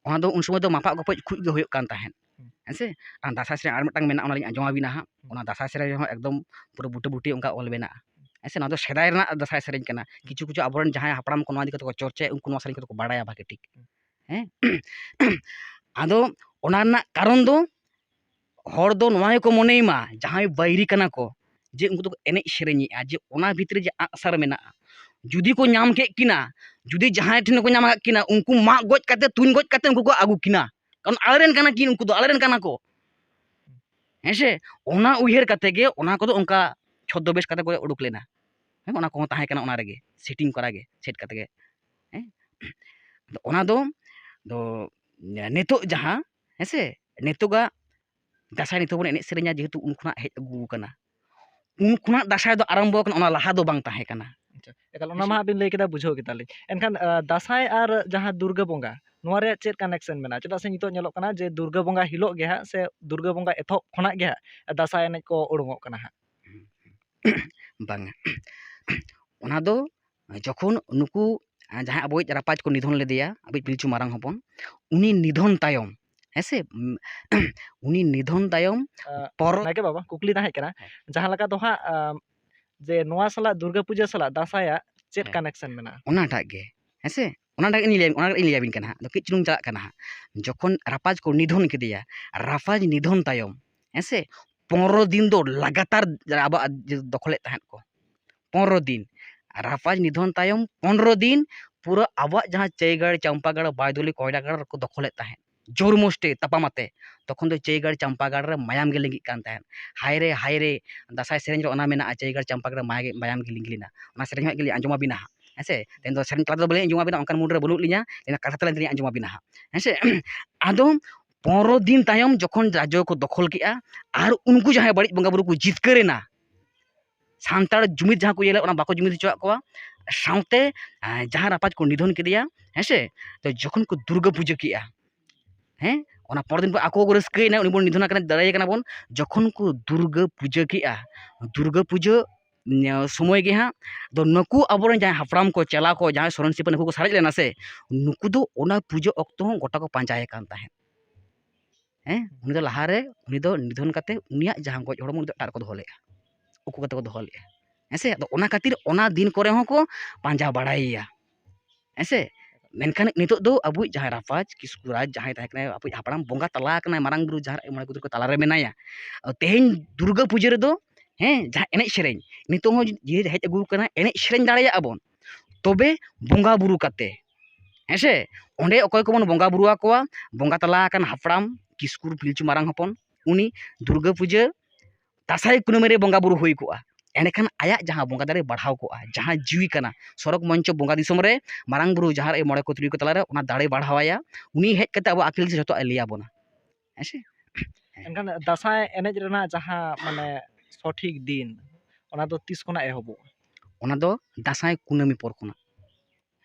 ᱚᱱᱟ ᱫᱚ ᱩᱱ ᱥᱚᱢᱚᱭ ᱫᱚ ᱢᱟᱯᱟᱜ ᱜᱚᱯᱚᱡ ᱠᱷᱩᱡ ᱜᱮ ᱦᱩᱭᱩᱜ ᱠᱟᱱ ᱛᱟᱦᱮᱸᱫ᱾ ᱦᱩᱸ᱾ ᱦᱮᱸ ᱥᱮ? ᱟᱨ ᱫᱟᱸᱥᱟᱭ ᱥᱮᱨᱮᱧ ᱟᱨ ᱢᱤᱫᱴᱟᱝ ᱢᱮᱱᱟᱜᱼᱟ, ᱚᱱᱟ ᱞᱤᱧ ᱟᱸᱡᱚᱢ ᱟᱹᱵᱤᱱᱟ ᱦᱟᱸᱜ᱾ ᱦᱩᱸ᱾ ᱚᱱᱟ ᱫᱟᱸᱥᱟᱭ ᱥᱮᱨᱮᱧ ᱨᱮᱦᱚᱸ ᱮᱠᱫᱚᱢ ᱯᱩᱨᱟᱹ ᱵᱩᱴᱟᱹ ᱵᱩᱴᱤ ᱚᱱᱠᱟ ᱚᱞ ᱢᱮᱱᱟᱜᱼᱟ᱾ ᱦᱮᱸ ᱥᱮ? ᱱᱚᱣᱟ ᱫᱚ ᱥᱮᱫᱟᱭ ᱨᱮᱱᱟᱜ ᱫᱟᱸᱥᱟᱭ ᱥᱮᱨᱮᱧ ᱠᱟᱱᱟ᱾ ᱦᱩᱸ᱾ ᱠᱤᱪᱷᱩ ᱠᱤᱪᱷᱩ ᱟᱵᱚᱨᱮᱱ ᱡᱟᱦᱟᱸᱭ ᱦᱟᱯᱲᱟᱢ ᱠᱚ ᱱᱚᱣᱟ ᱤᱫᱤ ᱠᱟᱛᱮ ᱠᱚ ᱪᱚᱨᱪᱟᱭᱟ, ᱩᱱᱠᱩ ᱱᱚᱣᱟ ᱥᱮᱨᱮᱧ ᱠᱚᱫᱚ ᱠᱚ ᱵᱟᱲᱟᱭᱟ ᱵᱷᱟᱜᱮ ᱴᱷᱤᱠ᱾ ᱦᱩᱸ᱾ ᱦᱮᱸ? ᱟᱫᱚ ᱚᱱᱟ ᱨᱮᱱᱟᱜ ᱠᱟᱨᱚᱱ ᱫᱚ, ᱦᱚᱲ ᱫᱚ ᱱᱚᱣᱟ ᱜᱮᱠᱚ ᱢᱚᱱᱮᱭ ᱢᱟ, ᱡᱟᱦᱟᱸᱭ ᱵᱟᱹᱭᱨᱤ ᱠᱟᱱᱟ ᱠᱚ, ᱡᱮ ᱩᱱᱠᱩ ᱫᱚᱠᱚ ᱮᱱᱮᱡ ᱥᱮᱨᱮᱧᱮᱜᱼᱟ, ᱡᱮ ᱚᱱᱟ ᱵᱷᱤᱛᱨᱤ ᱡᱮ ᱟᱸᱜᱼᱥᱟᱨ ᱢᱮᱱᱟᱜᱼᱟ, ᱡᱩᱫᱤ ᱠᱚ ᱧᱟᱢ ᱠᱮᱫ ᱠᱤᱱᱟ, ᱡᱩᱫᱤ ᱡᱟᱦᱟᱸᱭ ᱴᱷᱮᱱ ᱠᱚ ᱧᱟᱢ ᱟᱠᱟᱫ ᱠᱤᱱᱟ, ᱩᱱᱠᱩ ᱢᱟᱜ ᱜᱚᱡ ᱠᱟᱛᱮ, ᱛᱩᱧ ᱜᱚᱡ ᱠᱟᱛᱮ ᱩᱱᱠᱩ ᱠᱚ ᱟᱹᱜᱩ ᱠᱤᱱᱟ, ᱠᱟᱨᱚᱱ ᱟᱞᱮᱨᱮᱱ ᱠᱟᱱᱟ ᱠᱤᱱ, ᱩᱱᱠᱩ ᱫᱚ ᱟᱞᱮᱨᱮᱱ ᱠᱟᱱᱟ ᱠᱚ᱾ ᱦᱮᱸ ᱥᱮ? ᱚᱱᱟ ᱩᱭᱦᱟᱹᱨ ᱠᱟᱛᱮ ᱜᱮ ᱚᱱᱟ ᱠᱚᱫᱚ ᱚᱱᱠᱟ ᱪᱷᱚᱫᱽᱫᱚᱵᱮᱥ ᱠᱟᱛᱮ ᱠᱚ ᱩᱰᱩᱠ ᱞᱮᱱᱟ᱾ ᱦᱮᱸ, ᱚᱱᱟ ᱠᱚᱦᱚᱸ ᱛᱟᱦᱮᱸ ᱠᱟᱱᱟ ᱚᱱᱟ ᱨᱮᱜᱮ, setting ᱠᱚᱨᱟ ᱜᱮ, set ᱠᱟᱛᱮ ᱜᱮ᱾ ᱦᱮᱸ? ᱟᱫᱚ ᱚᱱᱟ ᱫᱚ, ᱫᱚ ᱱᱤᱛᱚᱜ ᱡᱟᱦᱟᱸ, ᱦᱮᱸ ᱥᱮ, ᱱᱤᱛᱚᱜᱟᱜ ᱫᱟᱸᱥᱟᱭ ᱱᱤᱛᱚᱜ ᱵᱚᱱ ᱮᱱᱮᱡ ᱥᱮᱨᱮᱧᱟ, ᱡᱮᱦᱮᱛᱩ ᱩᱱ ᱠᱷᱚᱱᱟᱜ ᱦᱮᱡ ᱟᱹᱜᱩ ᱟᱠᱟᱱᱟ, ᱩᱱ ᱠᱷᱚᱱᱟᱜ ᱫᱟᱸᱥᱟᱭ ᱫᱚ ᱟᱨᱟᱢᱵᱚ ᱟᱠᱟᱱᱟ, ᱚᱱᱟ ᱞᱟᱦᱟ ᱫᱚ ᱵᱟᱝ ᱛᱟᱦᱮᱸ ᱠᱟᱱᱟ᱾ ᱟᱪᱪᱷᱟ, ᱮᱠᱟᱞ, ᱚᱱᱟ ᱦᱮᱸ ᱥᱮ? ᱢᱟ ᱦᱟᱸᱜ ᱵᱤᱱ ᱞᱟᱹᱭ ᱠᱮᱫᱟ, ᱵᱩᱡᱷᱟᱹᱣ ᱠᱮᱫᱟᱞᱤᱧ᱾ ᱮᱱᱠᱷᱟᱱ, ᱟ, ᱫᱟᱸᱥᱟᱭ ᱟᱨ ᱡᱟᱦᱟᱸ ᱫᱩᱨᱜᱟᱹ ᱵᱚᱸᱜᱟ, ᱱᱚᱣᱟ ᱨᱮᱭᱟᱜ ᱪᱮᱫ connection ᱢᱮᱱᱟᱜᱼᱟ? ᱪᱮᱫᱟᱜ ᱥᱮ ᱱᱤᱛᱚᱜ ᱧᱮᱞᱚᱜ ᱠᱟᱱᱟ ᱡᱮ ᱫᱩᱨᱜᱟᱹ ᱵᱚᱸᱜᱟ ᱦᱤᱞᱳᱜ ᱜᱮ ᱦᱟᱸᱜ ᱥᱮ ᱫᱩᱨᱜᱟᱹ ᱵᱚᱸᱜᱟ ᱮᱛᱚᱦᱚᱵ ᱠᱷᱚᱱᱟᱜ ᱜᱮ ᱦᱟᱸᱜ ᱫᱟᱸᱥᱟᱭ ᱮᱱᱮᱡ ᱠᱚ ᱩᱰᱩᱝᱚᱜ ᱠᱟᱱᱟ ᱦᱟᱸᱜ᱾ ᱦᱩᱸ, ᱦᱩᱸ᱾ ᱵᱟᱝᱟ᱾ ᱚᱱᱟ ᱫᱚ ᱡᱚᱠᱷᱚᱱ ᱱᱩᱠᱩ, ᱟᱸ, ᱡᱟᱦᱟᱸᱭ ᱟᱵᱚᱭᱤᱡ ᱨᱟᱯᱟᱡᱽ ᱠᱚ ᱱᱤᱫᱷᱚᱱ ᱞᱮᱫᱮᱭᱟ, ᱟᱵᱚᱭᱤᱡ ᱯᱤᱞᱪᱩ ᱢᱟᱨᱟᱝ ᱦᱚᱯᱚᱱ, ᱩᱱᱤ ᱱᱤᱫᱷᱚᱱ ᱛᱟᱭᱚᱢ, ᱦᱮᱸ ᱥᱮ, ᱩᱢ, ᱩᱱᱤ ᱱᱤᱫᱷᱚᱱ ᱛᱟᱭᱚᱢ ᱟᱸ, ᱯᱚᱨ- ᱱᱟᱭᱠᱮ ᱵᱟᱵᱟ, ᱠᱩᱠᱞᱤ ᱛᱟᱦᱮᱸ ᱠᱟᱱᱟ, ᱦᱮᱸ᱾ ᱡᱟᱦᱟᱸ ᱞᱮᱠᱟ ᱫᱚ ᱦᱟᱸᱜ, ᱟᱸ, ᱡᱮ ᱱᱚᱣᱟ ᱥᱟᱞᱟᱜ ᱫᱩᱨᱜᱟᱹ ᱯᱩᱡᱟᱹ ᱥᱟᱞᱟᱜ ᱫᱟᱸᱥᱟᱭᱟᱜ ᱪᱮᱫ ᱦᱮᱸ᱾ connection ᱢᱮᱱᱟᱜᱼᱟ? ᱚᱱᱟᱴᱟᱜ ᱜᱮ, ᱦᱮᱸ ᱥᱮ? ᱚᱱᱟᱴᱟᱜ ᱤᱧ ᱞᱟᱹᱭ, ᱚᱱᱟ ᱤᱧ ᱞᱟᱹᱭᱟᱵᱤᱱ ᱠᱟᱱᱟ ᱦᱟᱸᱜ᱾ ᱟᱫᱚ ᱠᱟᱹᱡ ᱪᱩᱞᱩᱝ ᱪᱟᱞᱟᱜ ᱠᱟᱱᱟ ᱦᱟᱸᱜ᱾ ᱡᱚᱠᱷᱚᱱ ᱨᱟᱯᱟᱡᱽ ᱠᱚ ᱱᱤᱫᱷᱚᱱ ᱠᱮᱫᱮᱭᱟ, ᱨᱟᱯᱟᱡᱽ ᱱᱤᱫᱷᱚᱱ ᱛᱟᱭᱚᱢ, ᱦᱮᱸ ᱥᱮ, ᱯᱚᱱᱨᱚ ᱫᱤᱱ ᱫᱚ ᱞᱟᱜᱟᱛᱟᱨ ᱟᱵᱚᱣᱟᱜ ᱡᱮ ᱫᱚᱠᱷᱚᱞᱮᱫ ᱛᱟᱦᱮᱸᱫ ᱠᱚ᱾ ᱯᱚᱱᱨᱚ ᱫᱤᱱ᱾ ᱨᱟᱯᱟᱡᱽ ᱱᱤᱫᱷᱚᱱ ᱛᱟᱭᱚᱢ ᱯᱚᱱᱨᱚ ᱫᱤᱱ ᱯᱩᱨᱟᱹ ᱟᱵᱚᱣᱟᱜ ᱡᱟᱦᱟᱸ ᱪᱟᱹᱭᱜᱟᱲ, ᱪᱟᱢᱯᱟᱜᱟᱲ, ᱵᱟᱭᱫᱚᱞᱤ, ᱠᱚᱭᱰᱟᱜᱟᱲ ᱨᱮᱠᱚ ᱫᱚᱠᱷᱚᱞᱮᱫ ᱛᱟᱦᱮᱸᱫ᱾ ᱡᱳᱨ ᱢᱩᱥᱴᱤ ᱛᱟᱯᱟᱢ ᱟᱛᱮ᱾ ᱛᱚᱠᱷᱚᱱ ᱫᱚ ᱪᱟᱹᱭᱜᱟᱲ, ᱪᱟᱢᱯᱟᱜᱟᱲ ᱨᱮ ᱢᱟᱭᱟᱢ ᱜᱮ ᱞᱤᱸᱜᱤᱜ ᱠᱟᱱ ᱛᱟᱦᱮᱸᱫ᱾ ᱦᱟᱭ ᱨᱮ, ᱦᱟᱭ ᱨᱮ, ᱫᱟᱸᱥᱟᱭ ᱥᱮᱨᱮᱧ ᱨᱮ ᱚᱱᱟ ᱢᱮᱱᱟᱜᱼᱟ, ᱪᱟᱹᱭᱜᱟᱲ, ᱪᱟᱢᱯᱟᱜᱟᱲ ᱨᱮ ᱢᱟᱭᱟ-, ᱢᱟᱭᱟᱢ ᱜᱮ ᱞᱤᱸᱜᱤ ᱞᱮᱱᱟ᱾ ᱚᱱᱟ ᱥᱮᱨᱮᱧ ᱦᱚᱸ ᱟᱸᱡᱚᱢ ᱟᱵᱤᱱᱟ ᱦᱟᱸᱜ, ᱦᱮᱸ ᱥᱮ? ᱛᱮᱦᱮᱧ ᱫᱚ ᱥᱮᱨᱮᱧ ᱛᱟᱞᱟ ᱛᱮᱫᱚ ᱵᱟᱹᱞᱤᱧ ᱟᱸᱡᱚᱢ ᱟᱵᱤᱱᱟ, ᱚᱱᱠᱟᱱ mood ᱨᱮ ᱵᱟᱹᱱᱩᱜ ᱞᱤᱧᱟ, ᱛᱮᱦᱮᱧ ᱫᱚ ᱠᱟᱛᱷᱟ ᱛᱟᱞᱟ ᱛᱮᱞᱤᱧ ᱟᱸᱡᱚᱢ ᱟᱵᱤᱱᱟ ᱦᱟᱸᱜ, ᱦᱮᱸ ᱥᱮ? ᱟᱫᱚ ᱯᱚᱱᱨᱚ ᱫᱤᱱ ᱛᱟᱭᱚᱢ ᱡᱚᱠᱷᱚᱱ ᱨᱟᱡᱽᱡᱚ ᱠᱚ ᱫᱚᱠᱷᱚᱞ ᱠᱮᱜᱼᱟ ᱟᱨ ᱩᱱᱠᱩ ᱡᱟᱦᱟᱸᱭ ᱵᱟᱹᱲᱤᱡ ᱵᱚᱸᱜᱟ ᱵᱩᱨᱩ ᱠᱚ ᱡᱤᱛᱠᱟᱹᱨ ᱮᱱᱟ, ᱥᱟᱱᱛᱟᱲ ᱡᱩᱢᱤᱫ ᱡᱟᱦᱟᱸ ᱠᱚ ᱤᱭᱟᱹ ᱞᱮᱫ, ᱚᱱᱟ ᱵᱟᱠᱚ ᱡᱩᱢᱤᱫ ᱦᱚᱪᱚᱣᱟᱜ ᱠᱚᱣᱟ᱾ ᱥᱟᱶᱛᱮ, ᱮᱸ, ᱡᱟᱦᱟᱸ ᱨᱟᱯᱟᱡᱽ ᱠᱚ ᱱᱤᱫᱷᱚᱱ ᱠᱮᱫᱮᱭᱟ, ᱦᱮᱸ ᱥᱮ, ᱛᱚ ᱡᱚᱠᱷᱚᱱ ᱠᱚ ᱫᱩᱨᱜᱟᱹ ᱯᱩᱡᱟᱹ ᱠᱮᱜᱼᱟ, ᱦᱮᱸ, ᱚᱱᱟ ᱯᱚᱨᱮᱨ ᱫᱤᱱ ᱠᱷᱚᱱ ᱟᱠᱚ ᱠᱚ ᱨᱟᱹᱥᱠᱟᱹᱭᱮᱱᱟ, ᱩᱱᱤ ᱵᱚᱱ ᱱᱤᱫᱷᱚᱱ ᱟᱠᱟᱱᱟ, ᱫᱟᱲᱮᱭᱟᱭ ᱠᱟᱱᱟ ᱵᱚᱱ᱾ ᱡᱚᱠᱷᱚᱱ ᱠᱚ ᱫᱩᱨᱜᱟᱹ ᱯᱩᱡᱟᱹ ᱠᱮᱜᱼᱟ, ᱫᱩᱨᱜᱟᱹ ᱯᱩᱡᱟᱹ, ᱩᱸ, ᱥᱚᱢᱚᱭ ᱜᱮ ᱦᱟᱸᱜ ᱫᱚ ᱱᱩᱠᱩ ᱟᱵᱚᱨᱮᱱ ᱡᱟᱦᱟᱸᱭ ᱦᱟᱯᱲᱟᱢ ᱠᱚ, ᱪᱮᱞᱟ ᱠᱚ, ᱡᱟᱦᱟᱸᱭ ᱥᱚᱨᱮᱱ ᱥᱤᱯᱟᱹ ᱱᱩᱠᱩ ᱠᱚ ᱥᱟᱨᱮᱡ ᱞᱮᱱᱟ ᱥᱮ, ᱱᱩᱠᱩ ᱫᱚ ᱚᱱᱟ ᱯᱩᱡᱟᱹ ᱚᱠᱛᱚ ᱦᱚᱸ ᱜᱚᱴᱟ ᱠᱚ ᱯᱟᱸᱡᱟᱭᱮ ᱠᱟᱱ ᱛᱟᱦᱮᱸᱫ᱾ ᱦᱮᱸ, ᱩᱱᱤ ᱫᱚ ᱞᱟᱦᱟᱨᱮ, ᱩᱱᱤ ᱫᱚ ᱱᱤᱫᱷᱚᱱ ᱠᱟᱛᱮ ᱩᱱᱤᱭᱟᱜ ᱡᱟᱦᱟᱸ ᱜᱚᱡ ᱦᱚᱲᱢᱚ ᱩᱱᱤ ᱫᱚ ᱮᱴᱟᱜ ᱨᱮᱠᱚ ᱫᱚᱦᱚ ᱞᱮᱫᱼᱟ, ᱩᱠᱩ ᱠᱟᱛᱮ ᱠᱚ ᱫᱚᱦᱚ ᱞᱮᱫᱼᱟ᱾ ᱦᱮᱸ ᱥᱮ? ᱟᱫᱚ ᱚᱱᱟ ᱠᱷᱟᱹᱛᱤᱨ ᱚᱱᱟ ᱫᱤᱱ ᱠᱚᱨᱮ ᱦᱚᱸ ᱠᱚ ᱯᱟᱸᱡᱟ ᱵᱟᱲᱟᱭᱮᱭᱟ᱾ ᱦᱮᱸ ᱥᱮ? ᱢᱮᱱᱠᱷᱟᱱ ᱱᱤᱛᱚᱜ ᱫᱚ ᱟᱵᱚᱭᱤᱡ ᱡᱟᱦᱟᱸᱭ ᱨᱟᱯᱟᱡᱽ ᱠᱤᱥᱠᱩ ᱨᱟᱡᱽ ᱡᱟᱦᱟᱸᱭ ᱛᱟᱦᱮᱸ ᱠᱟᱱᱟᱭ, ᱟᱵᱚᱭᱤᱡ ᱦᱟᱯᱲᱟᱢ ᱵᱚᱸᱜᱟ ᱛᱟᱞᱟ ᱟᱠᱟᱱᱟᱭ, ᱢᱟᱨᱟᱝ ᱵᱩᱨᱩ ᱡᱟᱦᱮᱨ ᱟᱭᱳ ᱢᱚᱬᱮ ᱠᱚ ᱛᱩᱨᱩᱭ ᱠᱚ ᱛᱟᱞᱟᱨᱮ ᱢᱮᱱᱟᱭᱟ᱾ ᱛᱮᱦᱮᱧ ᱫᱩᱨᱜᱟᱹ ᱯᱩᱡᱟᱹ ᱨᱮᱫᱚ, ᱦᱮᱸ, ᱡᱟᱦᱟᱸ ᱮᱱᱮᱡ ᱥᱮᱨᱮᱧ ᱱᱤᱛᱚᱜ ᱦᱚᱸ ᱡᱮ ᱦᱮᱡ ᱟᱹᱜᱩ ᱟᱠᱟᱱᱟ, ᱮᱱᱮᱡ ᱥᱮᱨᱮᱧ ᱫᱟᱲᱮᱭᱟᱜᱼᱟ ᱵᱚᱱ, ᱛᱚᱵᱮ ᱵᱚᱸᱜᱟ ᱵᱩᱨᱩ ᱠᱟᱛᱮ, ᱦᱮᱸ ᱥᱮ? ᱚᱸᱰᱮ ᱚᱠᱚᱭ ᱠᱚᱵᱚᱱ ᱵᱚᱸᱜᱟ ᱵᱩᱨᱩ ᱟᱠᱚᱣᱟ, ᱵᱚᱸᱜᱟ ᱛᱟᱞᱟ ᱟᱠᱟᱱ ᱦᱟᱯᱲᱟᱢ ᱠᱤᱥᱠᱩ ᱯᱤᱞᱪᱩ ᱢᱟᱨᱟᱝ ᱦᱚᱯᱚᱱ, ᱩᱱᱤ ᱫᱩᱨᱜᱟᱹ ᱯᱩᱡᱟᱹ ᱫᱟᱸᱥᱟᱭ ᱠᱩᱱᱟᱹᱢᱤ ᱨᱮ ᱵᱚᱸᱜᱟ ᱵᱩᱨᱩ ᱦᱩᱭ ᱠᱚᱜᱼᱟ᱾ ᱮᱸᱰᱮᱠᱷᱟᱱ ᱟᱭᱟᱜ ᱡᱟᱦᱟᱸ ᱵᱚᱸᱜᱟ ᱫᱟᱲᱮ ᱵᱟᱲᱦᱟᱣ ᱠᱚᱜᱼᱟ, ᱡᱟᱦᱟᱸ ᱡᱤᱣᱤ ᱠᱟᱱᱟ, ᱥᱚᱨᱚᱜᱽ ᱢᱚᱧᱪᱚ ᱵᱚᱸᱜᱟ ᱫᱤᱥᱚᱢ ᱨᱮ ᱢᱟᱨᱟᱝ ᱵᱩᱨᱩ ᱡᱟᱦᱮᱨ ᱟᱭᱳ ᱢᱚᱬᱮ ᱠᱚ ᱛᱩᱨᱩᱭ ᱠᱚ ᱛᱟᱞᱟᱨᱮ ᱚᱱᱟ ᱫᱟᱲᱮ ᱵᱟᱲᱦᱟᱣ ᱟᱭᱟ᱾ ᱩᱱᱤ ᱦᱮᱡ ᱠᱟᱛᱮ ᱟᱵᱚ ᱟᱹᱠᱤᱞ ᱥᱮ ᱡᱚᱛᱚᱣᱟᱜ ᱮ ᱞᱟᱹᱭ ᱟᱵᱚᱱᱟ᱾ ᱦᱮᱸ ᱥᱮ? ᱮᱱᱠᱷᱟᱱ ᱫᱟᱸᱥᱟᱭ ᱮᱱᱮᱡ ᱨᱮᱱᱟᱜ ᱡᱟᱦᱟᱸ ᱢᱟᱱᱮ ᱥᱚᱴᱷᱤᱠ ᱫᱤᱱ, ᱚᱱᱟ ᱫᱚ ᱛᱤᱥ ᱠᱷᱚᱱᱟᱜ ᱮᱦᱚᱵᱚᱜᱼᱟ? ᱚᱱᱟ ᱫᱚ ᱫᱟᱸᱥᱟᱭ ᱠᱩᱱᱟᱹᱢᱤ ᱯᱚᱨ ᱠᱷᱚᱱᱟᱜ᱾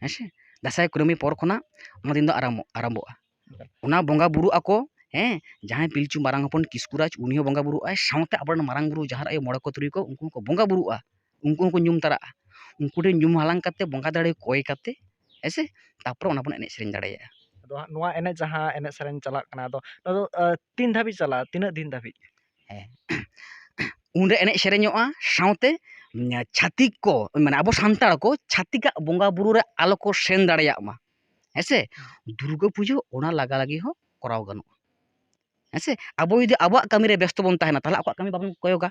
ᱦᱮᱸ ᱥᱮ? ᱫᱟᱸᱥᱟᱭ ᱠᱩᱱᱟᱹᱢᱤ ᱯᱚᱨ ᱠᱷᱚᱱᱟᱜ ᱚᱱᱟ ᱫᱤᱱ ᱫᱚ ᱟᱨᱟᱢᱵᱚ-, ᱟᱨᱟᱢᱵᱚᱜᱼᱟ᱾ ᱚᱱᱟ ᱵᱚᱸᱜᱟ ᱵᱩᱨᱩᱜ ᱟᱠᱚ, ᱦᱮᱸ, ᱡᱟᱦᱟᱸᱭ ᱯᱤᱞᱪᱩ ᱢᱟᱨᱟᱝ ᱦᱚᱯᱚᱱ ᱠᱤᱥᱠᱩ ᱨᱟᱡᱽ, ᱩᱱᱤ ᱦᱚᱸ ᱵᱚᱸᱜᱟ ᱵᱩᱨᱩᱜ ᱟᱭ, ᱥᱟᱶᱛᱮ ᱟᱵᱚᱨᱮᱱ ᱢᱟᱨᱟᱝ ᱵᱩᱨᱩ ᱡᱟᱦᱮᱨ ᱟᱭᱳ ᱢᱚᱬᱮ ᱠᱚ ᱛᱩᱨᱩᱭ ᱠᱚ, ᱩᱱᱠᱩ ᱦᱚᱸᱠᱚ ᱵᱚᱸᱜᱟ ᱵᱩᱨᱩᱜᱼᱟ᱾ ᱩᱱᱠᱩ ᱦᱚᱸᱠᱚ ᱧᱩᱢ ᱛᱟᱨᱟᱜᱼᱟ᱾ ᱩᱱᱠᱩ ᱴᱷᱮᱱ ᱧᱩᱢ ᱦᱟᱞᱟᱝ ᱠᱟᱛᱮ ᱵᱚᱸᱜᱟ ᱫᱟᱲᱮ ᱠᱚᱭ ᱠᱟᱛᱮ, ᱦᱮᱸ ᱥᱮ, ᱛᱟᱨᱯᱚᱨᱮ ᱚᱱᱟ ᱵᱚᱱ ᱮᱱᱮᱡ ᱥᱮᱨᱮᱧ ᱫᱟᱲᱮᱭᱟᱜᱼᱟ᱾ ᱟᱫᱚ ᱦᱟᱸᱜ ᱱᱚᱣᱟ ᱮᱱᱮᱡ, ᱡᱟᱦᱟᱸ ᱮᱱᱮᱡ ᱥᱮᱨᱮᱧ ᱪᱟᱞᱟᱜ ᱠᱟᱱᱟ, ᱟᱫᱚ ᱱᱚᱣᱟ ᱫᱚ, ᱟᱸ, ᱛᱤᱱ ᱫᱷᱟᱹᱵᱤᱡ ᱪᱟᱞᱟᱜᱼᱟ, ᱛᱤᱱᱟᱹᱜ ᱫᱤᱱ ᱫᱷᱟᱹᱵᱤᱡ? ᱦᱮᱸ᱾ ᱩᱱᱨᱮ ᱮᱱᱮᱡ ᱥᱮᱨᱮᱧᱚᱜᱼᱟ, ᱥᱟᱶᱛᱮ, ᱩᱸ, ᱪᱷᱟᱹᱛᱤᱠ ᱠᱚ, ᱢᱟᱱᱮ ᱟᱵᱚ ᱥᱟᱱᱛᱟᱲ ᱠᱚ ᱪᱷᱟᱹᱛᱤᱠᱟᱜ ᱵᱚᱸᱜᱟ ᱵᱩᱨᱩ ᱨᱮ ᱟᱞᱚ ᱠᱚ ᱥᱮᱱ ᱫᱟᱲᱮᱭᱟᱜ ᱢᱟ, ᱦᱮᱸ ᱥᱮ? ᱦᱩᱸ᱾ ᱫᱩᱨᱜᱟᱹ ᱯᱩᱡᱟᱹ ᱚᱱᱟ ᱞᱟᱜᱟ ᱞᱟᱹᱜᱤᱫ ᱦᱚᱸ ᱠᱚᱨᱟᱣ ᱜᱟᱱᱚᱜᱼᱟ, ᱦᱮᱸ ᱥᱮ? ᱟᱵᱚ ᱡᱩᱫᱤ ᱟᱵᱚᱣᱟᱜ ᱠᱟᱹᱢᱤ ᱨᱮ ᱵᱮᱥᱛᱚ ᱵᱚᱱ ᱛᱟᱦᱮᱱᱟ, ᱛᱟᱦᱚᱞᱮ ᱟᱠᱚᱣᱟᱜ ᱠᱟᱹᱢᱤ ᱵᱟᱵᱚᱱ ᱠᱚᱭᱚᱜᱟ,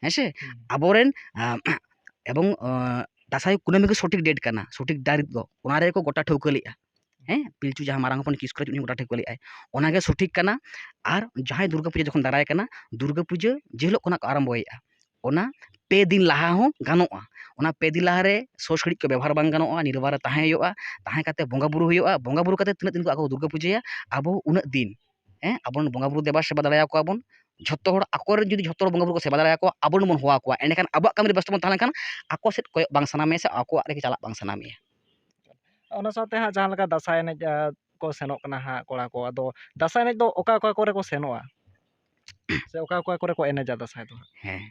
ᱦᱮᱸ ᱥᱮ? ᱦᱩᱸ᱾ ᱟᱵᱚᱨᱮᱱ, ᱟᱸ, ᱮᱵᱚᱝ, ᱟᱸ, ᱫᱟᱸᱥᱟᱭ ᱠᱩᱱᱟᱹᱢᱤ ᱜᱮ ᱥᱚᱴᱷᱤᱠ date ᱠᱟᱱᱟ, ᱥᱚᱴᱷᱤᱠ ᱛᱟᱹᱨᱤᱠᱷ ᱫᱚ, ᱚᱱᱟ ᱨᱮᱜᱮ ᱠᱚ ᱜᱚᱴᱟ ᱴᱷᱟᱹᱣᱠᱟᱹ ᱞᱮᱫᱼᱟ᱾ ᱦᱮᱸ, ᱯᱤᱞᱪᱩ ᱡᱟᱦᱟᱸ ᱢᱟᱨᱟᱝ ᱦᱚᱯᱚᱱ ᱠᱤᱥᱠᱩ ᱨᱟᱡᱽ, ᱩᱱᱤ ᱜᱚᱴᱟ ᱴᱷᱟᱹᱣᱠᱟᱹ ᱞᱮᱫᱼᱟᱭ, ᱚᱱᱟᱜᱮ ᱥᱚᱴᱷᱤᱠ ᱠᱟᱱᱟ᱾ ᱟᱨ ᱡᱟᱦᱟᱸᱭ ᱫᱩᱨᱜᱟᱹ ᱯᱩᱡᱟᱹ ᱡᱚᱠᱷᱚᱱ ᱫᱟᱨᱟᱭ ᱠᱟᱱᱟ, ᱫᱩᱨᱜᱟᱹ ᱯᱩᱡᱟᱹ ᱡᱮ ᱦᱤᱞᱳᱜ ᱠᱷᱚᱱᱟᱜ ᱠᱚ ᱟᱨᱟᱢᱵᱚᱭᱮᱫᱼᱟ, ᱚᱱᱟ ᱯᱮ ᱫᱤᱱ ᱞᱟᱦᱟ ᱦᱚᱸ ᱜᱟᱱᱚᱜᱼᱟ᱾ ᱚᱱᱟ ᱯᱮ ᱫᱤᱱ ᱞᱟᱦᱟᱨᱮ ᱥᱚ ᱥᱤᱲᱤᱡ ᱠᱚ ᱵᱮᱵᱚᱦᱟᱨ ᱵᱟᱝ ᱜᱟᱱᱚᱜᱼᱟ, ᱱᱤᱨᱵᱟᱨ ᱨᱮ ᱛᱟᱦᱮᱸ ᱦᱩᱭᱩᱜᱼᱟ᱾ ᱛᱟᱦᱮᱸ ᱠᱟᱛᱮ ᱵᱚᱸᱜᱟ ᱵᱩᱨᱩ ᱦᱩᱭᱩᱜᱼᱟ, ᱵᱚᱸᱜᱟ ᱵᱩᱨᱩ ᱠᱟᱛᱮ ᱛᱤᱱᱟᱹᱜ ᱫᱤᱱ ᱠᱚ ᱟᱠᱚ ᱫᱩᱨᱜᱟᱹ ᱯᱩᱡᱟᱹᱭᱟ, ᱟᱵᱚ ᱩᱱᱟᱹᱜ ᱫᱤᱱ, ᱦᱮᱸ, ᱟᱵᱚ ᱨᱮᱱ ᱵᱚᱸᱜᱟ ᱵᱩᱨᱩ ᱫᱮᱵᱟ ᱥᱮᱵᱟ ᱫᱟᱲᱮᱭᱟᱠᱚᱣᱟ ᱵᱚᱱ᱾ ᱡᱷᱚᱛᱚ ᱦᱚᱲ ᱟᱠᱚᱨᱮᱱ ᱡᱩᱫᱤ ᱡᱷᱚᱛᱚ ᱦᱚᱲ ᱵᱚᱸᱜᱟ ᱵᱩᱨᱩ ᱠᱚ ᱥᱮᱵᱟ ᱫᱟᱲᱮᱭᱟᱠᱚᱣᱟ, ᱟᱵᱚ ᱵᱚᱱ ᱦᱚᱦᱚ ᱟᱠᱚᱣᱟ, ᱮᱸᱰᱮᱠᱷᱟᱱ ᱟᱵᱚᱣᱟᱜ ᱠᱟᱹᱢᱤ ᱨᱮ ᱵᱮᱥᱛᱚ ᱵᱚᱱ ᱛᱟᱦᱮᱸ ᱞᱮᱱᱠᱷᱟᱱ ᱟᱠᱚ ᱥᱮᱫ ᱠᱚᱭᱚᱜ ᱵᱟᱝ ᱥᱟᱱᱟ ᱢᱮᱭᱟ ᱥᱮ ᱟᱠᱚᱣᱟᱜ ᱨᱮᱜᱮ ᱪᱟᱞᱟᱜ ᱵᱟᱝ ᱥᱟᱱᱟ ᱢᱮᱭᱟ᱾ ᱚᱱᱟ ᱥᱟᱶᱛᱮ ᱦᱟᱸᱜ ᱡᱟᱦᱟᱸ ᱞᱮᱠᱟ ᱫᱟᱸᱥᱟᱭ ᱮᱱᱮᱡ, ᱟᱸ, ᱠᱚ ᱥᱮᱱᱚᱜ ᱠᱟᱱᱟ ᱦᱟᱸᱜ ᱠᱚᱲᱟ ᱠᱚ, ᱟᱫᱚ ᱫᱟᱸᱥᱟᱭ ᱮᱱᱮᱡ ᱫᱚ ᱚᱠᱟ ᱚᱠᱟ ᱠᱚᱨᱮ ᱠᱚ ᱥᱮᱱᱚᱜᱼᱟ? ᱥᱮ ᱚᱠᱟ ᱚᱠᱟ ᱠᱚᱨᱮ ᱠᱚ ᱮᱱᱮᱡᱟ ᱫᱟᱸᱥᱟᱭ ᱫᱚ ᱦᱟᱸᱜ? ᱦᱮᱸ᱾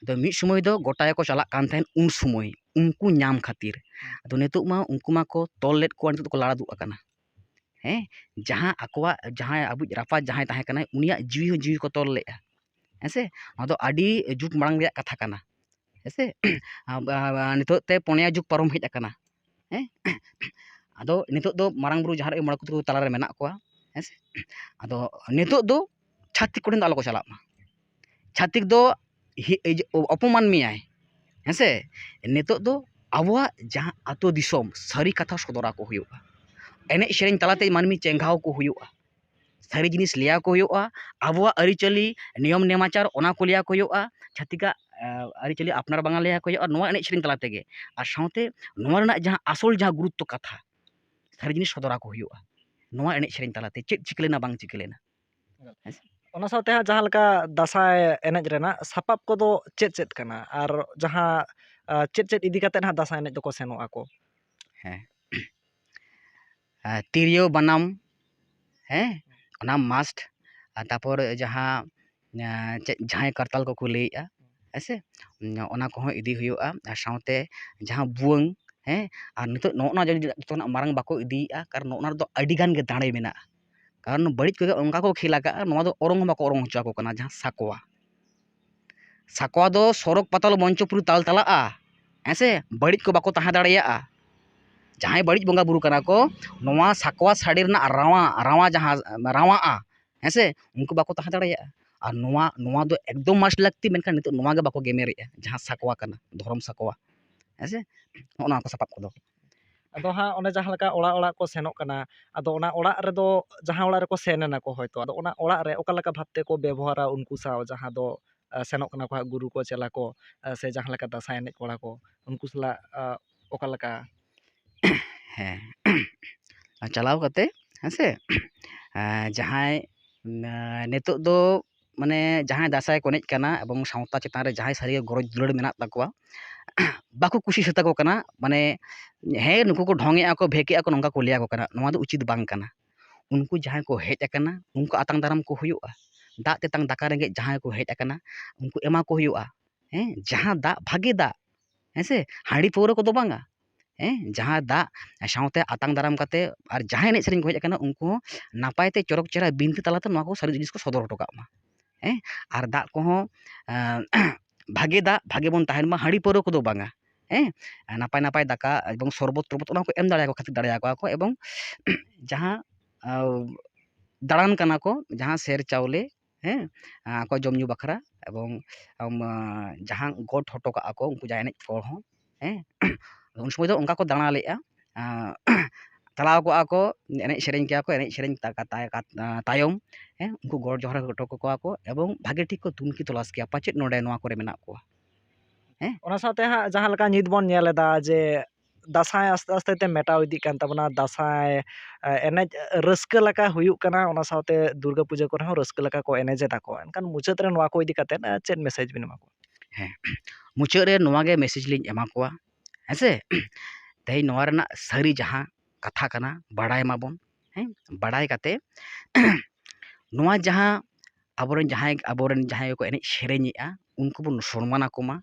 ᱟᱫᱚ ᱢᱤᱫ ᱥᱚᱢᱚᱭ ᱫᱚ ᱜᱚᱴᱟ ᱜᱮᱠᱚ ᱪᱟᱞᱟᱜ ᱠᱟᱱ ᱛᱟᱦᱮᱸᱫ, ᱩᱱ ᱥᱚᱢᱚᱭ ᱩᱱᱠᱩ ᱧᱟᱢ ᱠᱷᱟᱹᱛᱤᱨ᱾ ᱟᱫᱚ ᱱᱤᱛᱚᱜ ᱢᱟ ᱩᱱᱠᱩ ᱢᱟᱠᱚ ᱛᱚᱞ ᱞᱮᱫ ᱠᱚᱣᱟ, ᱱᱤᱛᱚᱜ ᱫᱚᱠᱚ ᱞᱟᱲᱟ ᱫᱩᱜ ᱟᱠᱟᱱᱟ᱾ ᱦᱮᱸ, ᱡᱟᱦᱟᱸ ᱟᱠᱚᱣᱟᱜ, ᱡᱟᱦᱟᱸᱭ ᱟᱵᱚᱭᱤᱡ ᱨᱟᱯᱟᱡᱽ ᱡᱟᱦᱟᱸᱭ ᱛᱟᱦᱮᱸ ᱠᱟᱱᱟᱭ, ᱩᱱᱤᱭᱟᱜ ᱡᱤᱣᱤ ᱦᱚᱸ ᱡᱤᱣᱤ ᱠᱚ ᱛᱚᱞ ᱞᱮᱫᱼᱟ᱾ ᱦᱮᱸ ᱥᱮ, ᱱᱚᱣᱟ ᱫᱚ ᱟᱹᱰᱤ ᱡᱩᱜᱽ ᱢᱟᱲᱟᱝ ᱨᱮᱭᱟᱜ ᱠᱟᱛᱷᱟ ᱠᱟᱱᱟ᱾ ᱦᱮᱸ ᱥᱮ, ᱟᱵ-, ᱟᱵ-, ᱱᱤᱛᱚᱜ ᱛᱮ ᱯᱩᱱᱭᱟ ᱡᱩᱜᱽ ᱯᱟᱨᱚᱢ ᱦᱮᱡ ᱟᱠᱟᱱᱟ᱾ ᱦᱮᱸ, ᱟᱫᱚ ᱱᱤᱛᱚᱜ ᱫᱚ ᱢᱟᱨᱟᱝ ᱵᱩᱨᱩ, ᱡᱟᱦᱮᱨ ᱟᱭᱳ, ᱢᱚᱬᱮ ᱠᱚ ᱛᱩᱨᱩᱭ ᱠᱚ ᱛᱟᱞᱟᱨᱮ ᱢᱮᱱᱟᱜ ᱠᱚᱣᱟ᱾ ᱦᱮᱸ ᱥᱮ, ᱟᱫᱚ ᱱᱤᱛᱚᱜ ᱫᱚ ᱪᱷᱟᱹᱛᱤᱠ ᱠᱚᱴᱷᱮᱱ ᱫᱚ ᱟᱞᱚ ᱠᱚ ᱪᱟᱞᱟᱜ ᱢᱟ᱾ ᱪᱷᱟᱹᱛᱤᱠ ᱫᱚ ᱦᱤ-, ᱤᱭᱟᱹ, ᱚᱯᱚᱢᱟᱱ ᱢᱮᱭᱟᱭ᱾ ᱦᱮᱸ ᱥᱮ, ᱱᱤᱛᱚᱜ ᱫᱚ ᱟᱵᱚᱣᱟᱜ ᱡᱟᱦᱟᱸ ᱟᱹᱛᱩ ᱫᱤᱥᱚᱢ ᱥᱟᱹᱨᱤ ᱠᱟᱛᱷᱟ ᱥᱚᱫᱚᱨ ᱟᱠᱚ ᱦᱩᱭᱩᱜᱼᱟ᱾ ᱮᱱᱮᱡ ᱥᱮᱨᱮᱧ ᱛᱟᱞᱟᱛᱮ ᱢᱟᱹᱱᱢᱤ ᱪᱮᱸᱜᱷᱟᱣ ᱠᱚ ᱦᱩᱭᱩᱜᱼᱟ᱾ ᱥᱟᱹᱨᱤ ᱡᱤᱱᱤᱥ ᱞᱟᱹᱭ ᱟᱠᱚ ᱦᱩᱭᱩᱜᱼᱟ᱾ ᱟᱵᱚᱣᱟᱜ ᱟᱹᱨᱤᱪᱟᱹᱞᱤ, ᱱᱤᱭᱚᱢ ᱱᱮᱢᱟᱪᱟᱨ, ᱚᱱᱟ ᱠᱚ ᱞᱟᱹᱭ ᱟᱠᱚ ᱦᱩᱭᱩᱜᱼᱟ᱾ ᱪᱷᱟᱹᱛᱤᱠᱟᱜ, ᱟᱸ, ᱟᱹᱨᱤᱪᱟᱹᱞᱤ ᱟᱯᱱᱟᱨ ᱵᱟᱝ ᱞᱟᱹᱭ ᱟᱠᱚ ᱦᱩᱭᱩᱜᱼᱟ ᱱᱚᱣᱟ ᱮᱱᱮᱡ ᱥᱮᱨᱮᱧ ᱛᱟᱞᱟ ᱛᱮᱜᱮ᱾ ᱟᱨ ᱥᱟᱶᱛᱮ ᱱᱚᱣᱟ ᱨᱮᱱᱟᱜ ᱡᱟᱦᱟᱸ ᱟᱥᱚᱞ ᱡᱟᱦᱟᱸ ᱜᱩᱨᱩᱛᱛᱚ ᱠᱟᱛᱷᱟ, ᱥᱟᱹᱨᱤ ᱡᱤᱱᱤᱥ ᱥᱚᱫᱚᱨ ᱟᱠᱚ ᱦᱩᱭᱩᱜᱼᱟ ᱱᱚᱣᱟ ᱮᱱᱮᱡ ᱥᱮᱨᱮᱧ ᱛᱟᱞᱟᱛᱮ, ᱪᱮᱫ ᱪᱤᱠᱟᱹ ᱞᱮᱱᱟ ᱵᱟᱝ ᱪᱤᱠᱟᱹ ᱞᱮᱱᱟ᱾ ᱦᱮᱸ ᱥᱮ? ᱚᱱᱟ ᱥᱟᱶᱛᱮ ᱦᱟᱸᱜ ᱡᱟᱦᱟᱸ ᱞᱮᱠᱟ ᱫᱟᱸᱥᱟᱭ ᱮᱱᱮᱡ ᱨᱮᱱᱟᱜ ᱥᱟᱯᱟᱵ ᱠᱚᱫᱚ ᱪᱮᱫ ᱪᱮᱫ ᱠᱟᱱᱟ? ᱟᱨ ᱡᱟᱦᱟᱸ, ᱟᱸ, ᱪᱮᱫ ᱪᱮᱫ ᱤᱫᱤ ᱠᱟᱛᱮᱫ ᱦᱟᱸᱜ ᱫᱟᱸᱥᱟᱭ ᱮᱱᱮᱡ ᱫᱚᱠᱚ ᱥᱮᱱᱚᱜ ᱟᱠᱚ? ᱦᱮᱸ᱾ ᱟᱨ ᱛᱤᱨᱭᱳ, ᱵᱟᱱᱟᱢ, ᱦᱮᱸ, ᱚᱱᱟ must᱾ ᱟᱨ ᱛᱟᱨᱯᱚᱨ ᱡᱟᱦᱟᱸ, ᱟᱸ, ᱪᱮᱫ ᱡᱷᱟᱸᱭ ᱠᱟᱨᱛᱟᱞ ᱠᱚᱠᱚ ᱞᱟᱹᱭᱮᱫᱼᱟ, ᱦᱮᱸ ᱥᱮ? ᱚᱱᱟ ᱠᱚᱦᱚᱸ ᱤᱫᱤ ᱦᱩᱭᱩᱜᱼᱟ᱾ ᱟᱨ ᱥᱟᱶᱛᱮ ᱡᱟᱦᱟᱸ ᱵᱷᱩᱣᱟᱹᱝ, ᱦᱮᱸ, ᱟᱨ ᱱᱤᱛᱚᱜ ᱱᱚᱜᱼᱚ ᱱᱚᱣᱟ ᱡᱚᱛᱚ ᱠᱷᱚᱱᱟᱜ ᱢᱟᱨᱟᱝ ᱵᱟᱠᱚ ᱤᱫᱤᱭᱮᱫᱼᱟ, ᱠᱟᱨᱚᱱ ᱱᱚᱜᱼᱚ ᱱᱚᱣᱟ ᱨᱮᱫᱚ ᱟᱹᱰᱤ ᱜᱟᱱ ᱜᱮ ᱫᱟᱲᱮ ᱢᱮᱱᱟᱜᱼᱟ᱾ ᱠᱟᱨᱚᱱ ᱵᱟᱹᱲᱤᱡ ᱠᱚᱜᱮ ᱚᱱᱠᱟ ᱠᱚ ᱠᱷᱮᱞ ᱟᱠᱟᱫᱼᱟ, ᱱᱚᱣᱟ ᱫᱚ ᱚᱨᱚᱝ ᱦᱚᱸ ᱵᱟᱠᱚ ᱚᱨᱚᱝ ᱦᱚᱪᱚ ᱟᱠᱚ ᱠᱟᱱᱟ᱾ ᱡᱟᱦᱟᱸ ᱥᱟᱠᱣᱟ, ᱥᱟᱠᱣᱟ ᱫᱚ ᱥᱚᱨᱚᱜᱽ ᱯᱟᱛᱟᱞ ᱢᱚᱧᱪᱚᱯᱩᱨᱤ ᱛᱟᱞ ᱛᱟᱞᱟᱜᱼᱟ, ᱦᱮᱸ ᱥᱮ? ᱵᱟᱹᱲᱤᱡ ᱠᱚ ᱵᱟᱠᱚ ᱛᱟᱦᱮᱸ ᱫᱟᱲᱮᱭᱟᱜᱼᱟ᱾ ᱡᱟᱦᱟᱸᱭ ᱵᱟᱹᱲᱤᱡ ᱵᱚᱸᱜᱟ ᱵᱩᱨᱩ ᱠᱟᱱᱟ ᱠᱚ, ᱱᱚᱣᱟ ᱥᱟᱠᱣᱟ ᱥᱟᱹᱲᱤ ᱨᱮᱱᱟᱜ ᱨᱟᱣᱟ, ᱨᱟᱣᱟ ᱡᱟᱦᱟᱸ ᱨᱟᱣᱟᱜᱼᱟ, ᱦᱮᱸ ᱥᱮ? ᱩᱱᱠᱩ ᱵᱟᱠᱚ ᱛᱟᱦᱮᱸ ᱫᱟᱲᱮᱭᱟᱜᱼᱟ᱾ ᱟᱨ ᱱᱚᱣᱟ, ᱱᱚᱣᱟ ᱫᱚ ᱮᱠᱫᱚᱢ must ᱞᱟᱹᱠᱛᱤ, ᱢᱮᱱᱠᱷᱟᱱ ᱱᱤᱛᱚᱜ ᱱᱚᱣᱟ ᱜᱮ ᱵᱟᱠᱚ ᱜᱮᱢᱮᱨᱮᱜᱼᱟ, ᱡᱟᱦᱟᱸ ᱥᱟᱠᱣᱟ ᱠᱟᱱᱟ, ᱫᱷᱚᱨᱚᱢ ᱥᱟᱠᱣᱟ, ᱦᱮᱸ ᱥᱮ? ᱱᱚᱜᱼᱚ ᱱᱚᱣᱟ ᱠᱚ ᱥᱟᱯᱟᱵ ᱠᱚᱫᱚ᱾ ᱟᱫᱚ ᱦᱟᱸᱜ ᱚᱱᱮ ᱡᱟᱦᱟᱸ ᱞᱮᱠᱟ ᱚᱲᱟᱜ ᱚᱲᱟᱜ ᱠᱚ ᱥᱮᱱᱚᱜ ᱠᱟᱱᱟ, ᱟᱫᱚ ᱚᱱᱟ ᱚᱲᱟᱜ ᱨᱮᱫᱚ, ᱡᱟᱦᱟᱸ ᱚᱲᱟᱜ ᱨᱮᱠᱚ ᱥᱮᱱ ᱮᱱᱟ ᱠᱚ ᱦᱚᱭᱛᱳ, ᱟᱫᱚ ᱚᱱᱟ ᱚᱲᱟᱜ ᱨᱮ ᱚᱠᱟ ᱞᱮᱠᱟ ᱵᱷᱟᱵᱽ ᱛᱮᱠᱚ ᱵᱮᱵᱚᱦᱟᱨᱟ ᱩᱱᱠᱩ ᱥᱟᱶ, ᱡᱟᱦᱟᱸ ᱫᱚ, ᱟ, ᱥᱮᱱᱚᱜ ᱠᱟᱱᱟ ᱠᱚ ᱦᱟᱸᱜ ᱜᱩᱨᱩ ᱠᱚ, ᱪᱮᱞᱟ ᱠᱚ, ᱟ, ᱥᱮ ᱡᱟᱦᱟᱸ ᱞᱮᱠᱟ ᱫᱟᱸᱥᱟᱭ ᱮᱱᱮᱡ ᱠᱚᱲᱟ ᱠᱚ, ᱩᱱᱠᱩ ᱥᱟᱞᱟᱜ, ᱟ, ᱚᱠᱟ ᱞᱮᱠᱟ? ᱦᱮᱸ᱾ ᱟᱨ ᱪᱟᱞᱟᱣ ᱠᱟᱛᱮ, ᱦᱮᱸ ᱥᱮ, ᱟ, ᱡᱟᱦᱟᱸᱭ, ᱟ, ᱱᱤᱛᱚᱜ ᱫᱚ ᱢᱟᱱᱮ ᱡᱟᱦᱟᱸᱭ ᱫᱟᱸᱥᱟᱭ ᱠᱚ ᱮᱱᱮᱡ ᱠᱟᱱᱟ ᱮᱵᱚᱝ ᱥᱟᱶᱛᱟ ᱪᱮᱛᱟᱱ ᱨᱮ ᱡᱟᱦᱟᱸᱭ ᱥᱟᱹᱨᱤᱜᱮ ᱜᱚᱨᱚᱡᱽ ᱫᱩᱞᱟᱹᱲ ᱢᱮᱱᱟᱜ ᱛᱟᱠᱚᱣᱟ, ᱵᱟᱠᱚ ᱠᱩᱥᱤ ᱥᱟᱹᱛ ᱟᱠᱚ ᱠᱟᱱᱟ, ᱢᱟᱱᱮ, ᱦᱮᱸ, ᱱᱩᱠᱩ ᱠᱚ ᱰᱷᱚᱝ ᱮᱜᱼᱟ ᱠᱚ, ᱵᱷᱮᱠ ᱮᱜᱼᱟ ᱠᱚ, ᱱᱚᱝᱠᱟ ᱠᱚ ᱞᱟᱹᱭ ᱟᱠᱚ ᱠᱟᱱᱟ᱾ ᱱᱚᱣᱟ ᱫᱚ ᱩᱪᱤᱛ ᱵᱟᱝ ᱠᱟᱱᱟ᱾ ᱩᱱᱠᱩ ᱡᱟᱦᱟᱸᱭ ᱠᱚ ᱦᱮᱡ ᱟᱠᱟᱱᱟ, ᱩᱱᱠᱩ ᱟᱛᱟᱝ ᱫᱟᱨᱟᱢ ᱠᱚ ᱦᱩᱭᱩᱜᱼᱟ᱾ ᱫᱟᱜ ᱛᱮᱛᱟᱝ ᱫᱟᱠᱟ ᱨᱮᱸᱜᱮᱡ ᱡᱟᱦᱟᱸᱭ ᱠᱚ ᱦᱮᱡ ᱟᱠᱟᱱᱟ, ᱩᱱᱠᱩ ᱮᱢᱟ ᱠᱚ ᱦᱩᱭᱩᱜᱼᱟ᱾ ᱦᱮᱸ, ᱡᱟᱦᱟᱸ ᱫᱟᱜ, ᱵᱷᱟᱜᱮ ᱫᱟᱜ, ᱦᱮᱸ ᱥᱮ, ᱦᱟᱺᱰᱤ ᱯᱟᱹᱣᱨᱟᱹ ᱠᱚᱫᱚ ᱵᱟᱝᱟ᱾ ᱦᱮᱸ, ᱡᱟᱦᱟᱸ ᱫᱟᱜ ᱥᱟᱶᱛᱮ ᱟᱛᱟᱝ ᱫᱟᱨᱟᱢ ᱠᱟᱛᱮ, ᱟᱨ ᱡᱟᱦᱟᱸᱭ ᱮᱱᱮᱡ ᱥᱮᱨᱮᱧ ᱠᱚ ᱦᱮᱡ ᱟᱠᱟᱱᱟ, ᱩᱱᱠᱩ ᱦᱚᱸ ᱱᱟᱯᱟᱭ ᱛᱮ ᱪᱚᱨᱚᱠ ᱪᱮᱦᱨᱟ ᱵᱤᱱᱛᱤ ᱛᱟᱞᱟᱛᱮ ᱱᱚᱣᱟ ᱠᱚ ᱥᱟᱹᱨᱤ ᱡᱤᱱᱤᱥ ᱠᱚ ᱥᱚᱫᱚᱨ ᱦᱚᱴᱚ ᱠᱟᱜ ᱢᱟ᱾ ᱦᱮᱸ, ᱟᱨ ᱫᱟᱜ ᱠᱚᱦᱚᱸ, ᱟᱸ, ᱵᱷᱟᱜᱮ ᱫᱟᱜ, ᱵᱷᱟᱜᱮ ᱵᱚᱱ ᱛᱟᱦᱮᱱ ᱢᱟ, ᱦᱟᱺᱰᱤ ᱯᱟᱹᱣᱨᱟᱹ ᱠᱚᱫᱚ ᱵᱟᱝᱟ᱾ ᱦᱮᱸ, ᱱᱟᱯᱟᱭ ᱱᱟᱯᱟᱭ ᱫᱟᱠᱟ ᱮᱵᱚᱝ ᱥᱚᱨᱵᱚᱛ ᱴᱚᱨᱵᱚᱛ, ᱚᱱᱟ ᱠᱚ ᱮᱢ ᱫᱟᱲᱮᱭᱟᱠᱚ ᱠᱷᱟᱹᱛᱤᱨ ᱫᱟᱲᱮᱭᱟᱠᱚᱣᱟ ᱠᱚ, ᱮᱵᱚᱝ ᱡᱟᱦᱟᱸ, ᱟᱸ, ᱫᱟᱬᱟᱱ ᱠᱟᱱᱟ ᱠᱚ, ᱡᱟᱦᱟᱸ ᱥᱮᱨ ᱪᱟᱣᱞᱮ, ᱦᱮᱸ, ᱟᱠᱚ ᱡᱚᱢ ᱧᱩ ᱵᱟᱠᱷᱨᱟ, ᱮᱵᱚᱝ, ᱟᱢ, ᱡᱟᱦᱟᱸ ᱜᱚᱴ ᱦᱚᱴᱚ ᱠᱟᱜᱼᱟ ᱠᱚ ᱩᱱᱠᱩ ᱡᱟᱦᱟᱸ ᱮᱱᱮᱡ ᱠᱚ ᱦᱚᱸ, ᱦᱮᱸ, ᱩᱱ ᱥᱚᱢᱚᱭ ᱫᱚ ᱚᱱᱠᱟ ᱠᱚ ᱫᱟᱬᱟ ᱞᱮᱜᱼᱟ᱾ ᱟᱸ, ᱪᱟᱞᱟᱣ ᱠᱚᱜᱼᱟ ᱠᱚ, ᱮᱱᱮᱡ ᱥᱮᱨᱮᱧ ᱠᱮᱭᱟ ᱠᱚ, ᱮᱱᱮᱡ ᱥᱮᱨᱮᱧ ᱛᱟ-, ᱠᱟ-, ᱛᱟ-, ᱠᱟ-, ᱛᱟᱭᱚᱢ, ᱦᱮᱸ, ᱩᱱᱠᱩ ᱜᱚᱰ ᱡᱚᱦᱟᱨ ᱦᱚᱴᱚ ᱠᱟᱠᱚᱣᱟ ᱠᱚ ᱮᱵᱚᱝ ᱵᱷᱟᱜᱮ ᱴᱷᱤᱠ ᱠᱚ ᱛᱩᱱᱠᱷᱤ ᱛᱚᱞᱟᱥ ᱠᱮᱭᱟ, ᱯᱟᱪᱮᱫ ᱱᱚᱰᱮ ᱱᱚᱣᱟ ᱠᱚᱨᱮ ᱢᱮᱱᱟᱜ ᱠᱚᱣᱟ᱾ ᱦᱮᱸ? ᱚᱱᱟ ᱥᱟᱶᱛᱮ ᱦᱟᱸᱜ ᱡᱟᱦᱟᱸ ᱞᱮᱠᱟ ᱱᱤᱛ ᱵᱚᱱ ᱧᱮᱞ ᱮᱫᱟ ᱡᱮ ᱫᱟᱸᱥᱟᱭ ᱟᱥᱛᱮ ᱟᱥᱛᱮ ᱛᱮ ᱢᱮᱴᱟᱣ ᱤᱫᱤᱜ ᱠᱟᱱ ᱛᱟᱵᱚᱱᱟ, ᱫᱟᱸᱥᱟᱭ, ᱮ, ᱮᱱᱮᱡ ᱨᱟᱹᱥᱠᱟᱹ ᱞᱮᱠᱟ ᱦᱩᱭᱩᱜ ᱠᱟᱱᱟ, ᱚᱱᱟ ᱥᱟᱶᱛᱮ ᱫᱩᱨᱜᱟᱹ ᱯᱩᱡᱟᱹ ᱠᱚᱨᱮ ᱦᱚᱸ ᱨᱟᱹᱥᱠᱟᱹ ᱞᱮᱠᱟ ᱠᱚ ᱮᱱᱮᱡ ᱮᱫᱟ ᱠᱚ᱾ ᱮᱱᱠᱷᱟᱱ ᱢᱩᱪᱟᱹᱫ ᱨᱮ ᱱᱚᱣᱟ ᱠᱚ ᱤᱫᱤ ᱠᱟᱛᱮᱫ, ᱮ, ᱪᱮᱫ message ᱵᱤᱱ ᱮᱢᱟ ᱠᱚᱣᱟ? ᱦᱮᱸ, ᱢᱩᱪᱟᱹᱫ ᱨᱮ ᱱᱚᱣᱟ ᱜᱮ message ᱞᱤᱧ ᱮᱢᱟ ᱠᱚᱣᱟ, ᱦᱮᱸ ᱥᱮ? ᱛᱮᱦᱮᱧ ᱱᱚᱣᱟ ᱨᱮᱱᱟᱜ ᱥᱟᱹᱨᱤ ᱡᱟᱦᱟᱸ ᱠᱟᱛᱷᱟ ᱠᱟᱱᱟ, ᱵᱟᱲᱟᱭ ᱢᱟᱵᱚᱱ, ᱦᱮᱸ? ᱵᱟᱲᱟᱭ ᱠᱟᱛᱮ ᱱᱚᱣᱟ ᱡᱟᱦᱟᱸ ᱟᱵᱚᱨᱮᱱ ᱡᱟᱦᱟᱸᱭ, ᱟᱵᱚᱨᱮᱱ ᱡᱟᱦᱟᱸᱭ ᱠᱚ ᱮᱱᱮᱡ ᱥᱮᱨᱮᱧᱮᱜᱼᱟ, ᱩᱱᱠᱩ ᱵᱚᱱ ᱥᱚᱱᱢᱟᱱ ᱟᱠᱚ ᱢᱟ᱾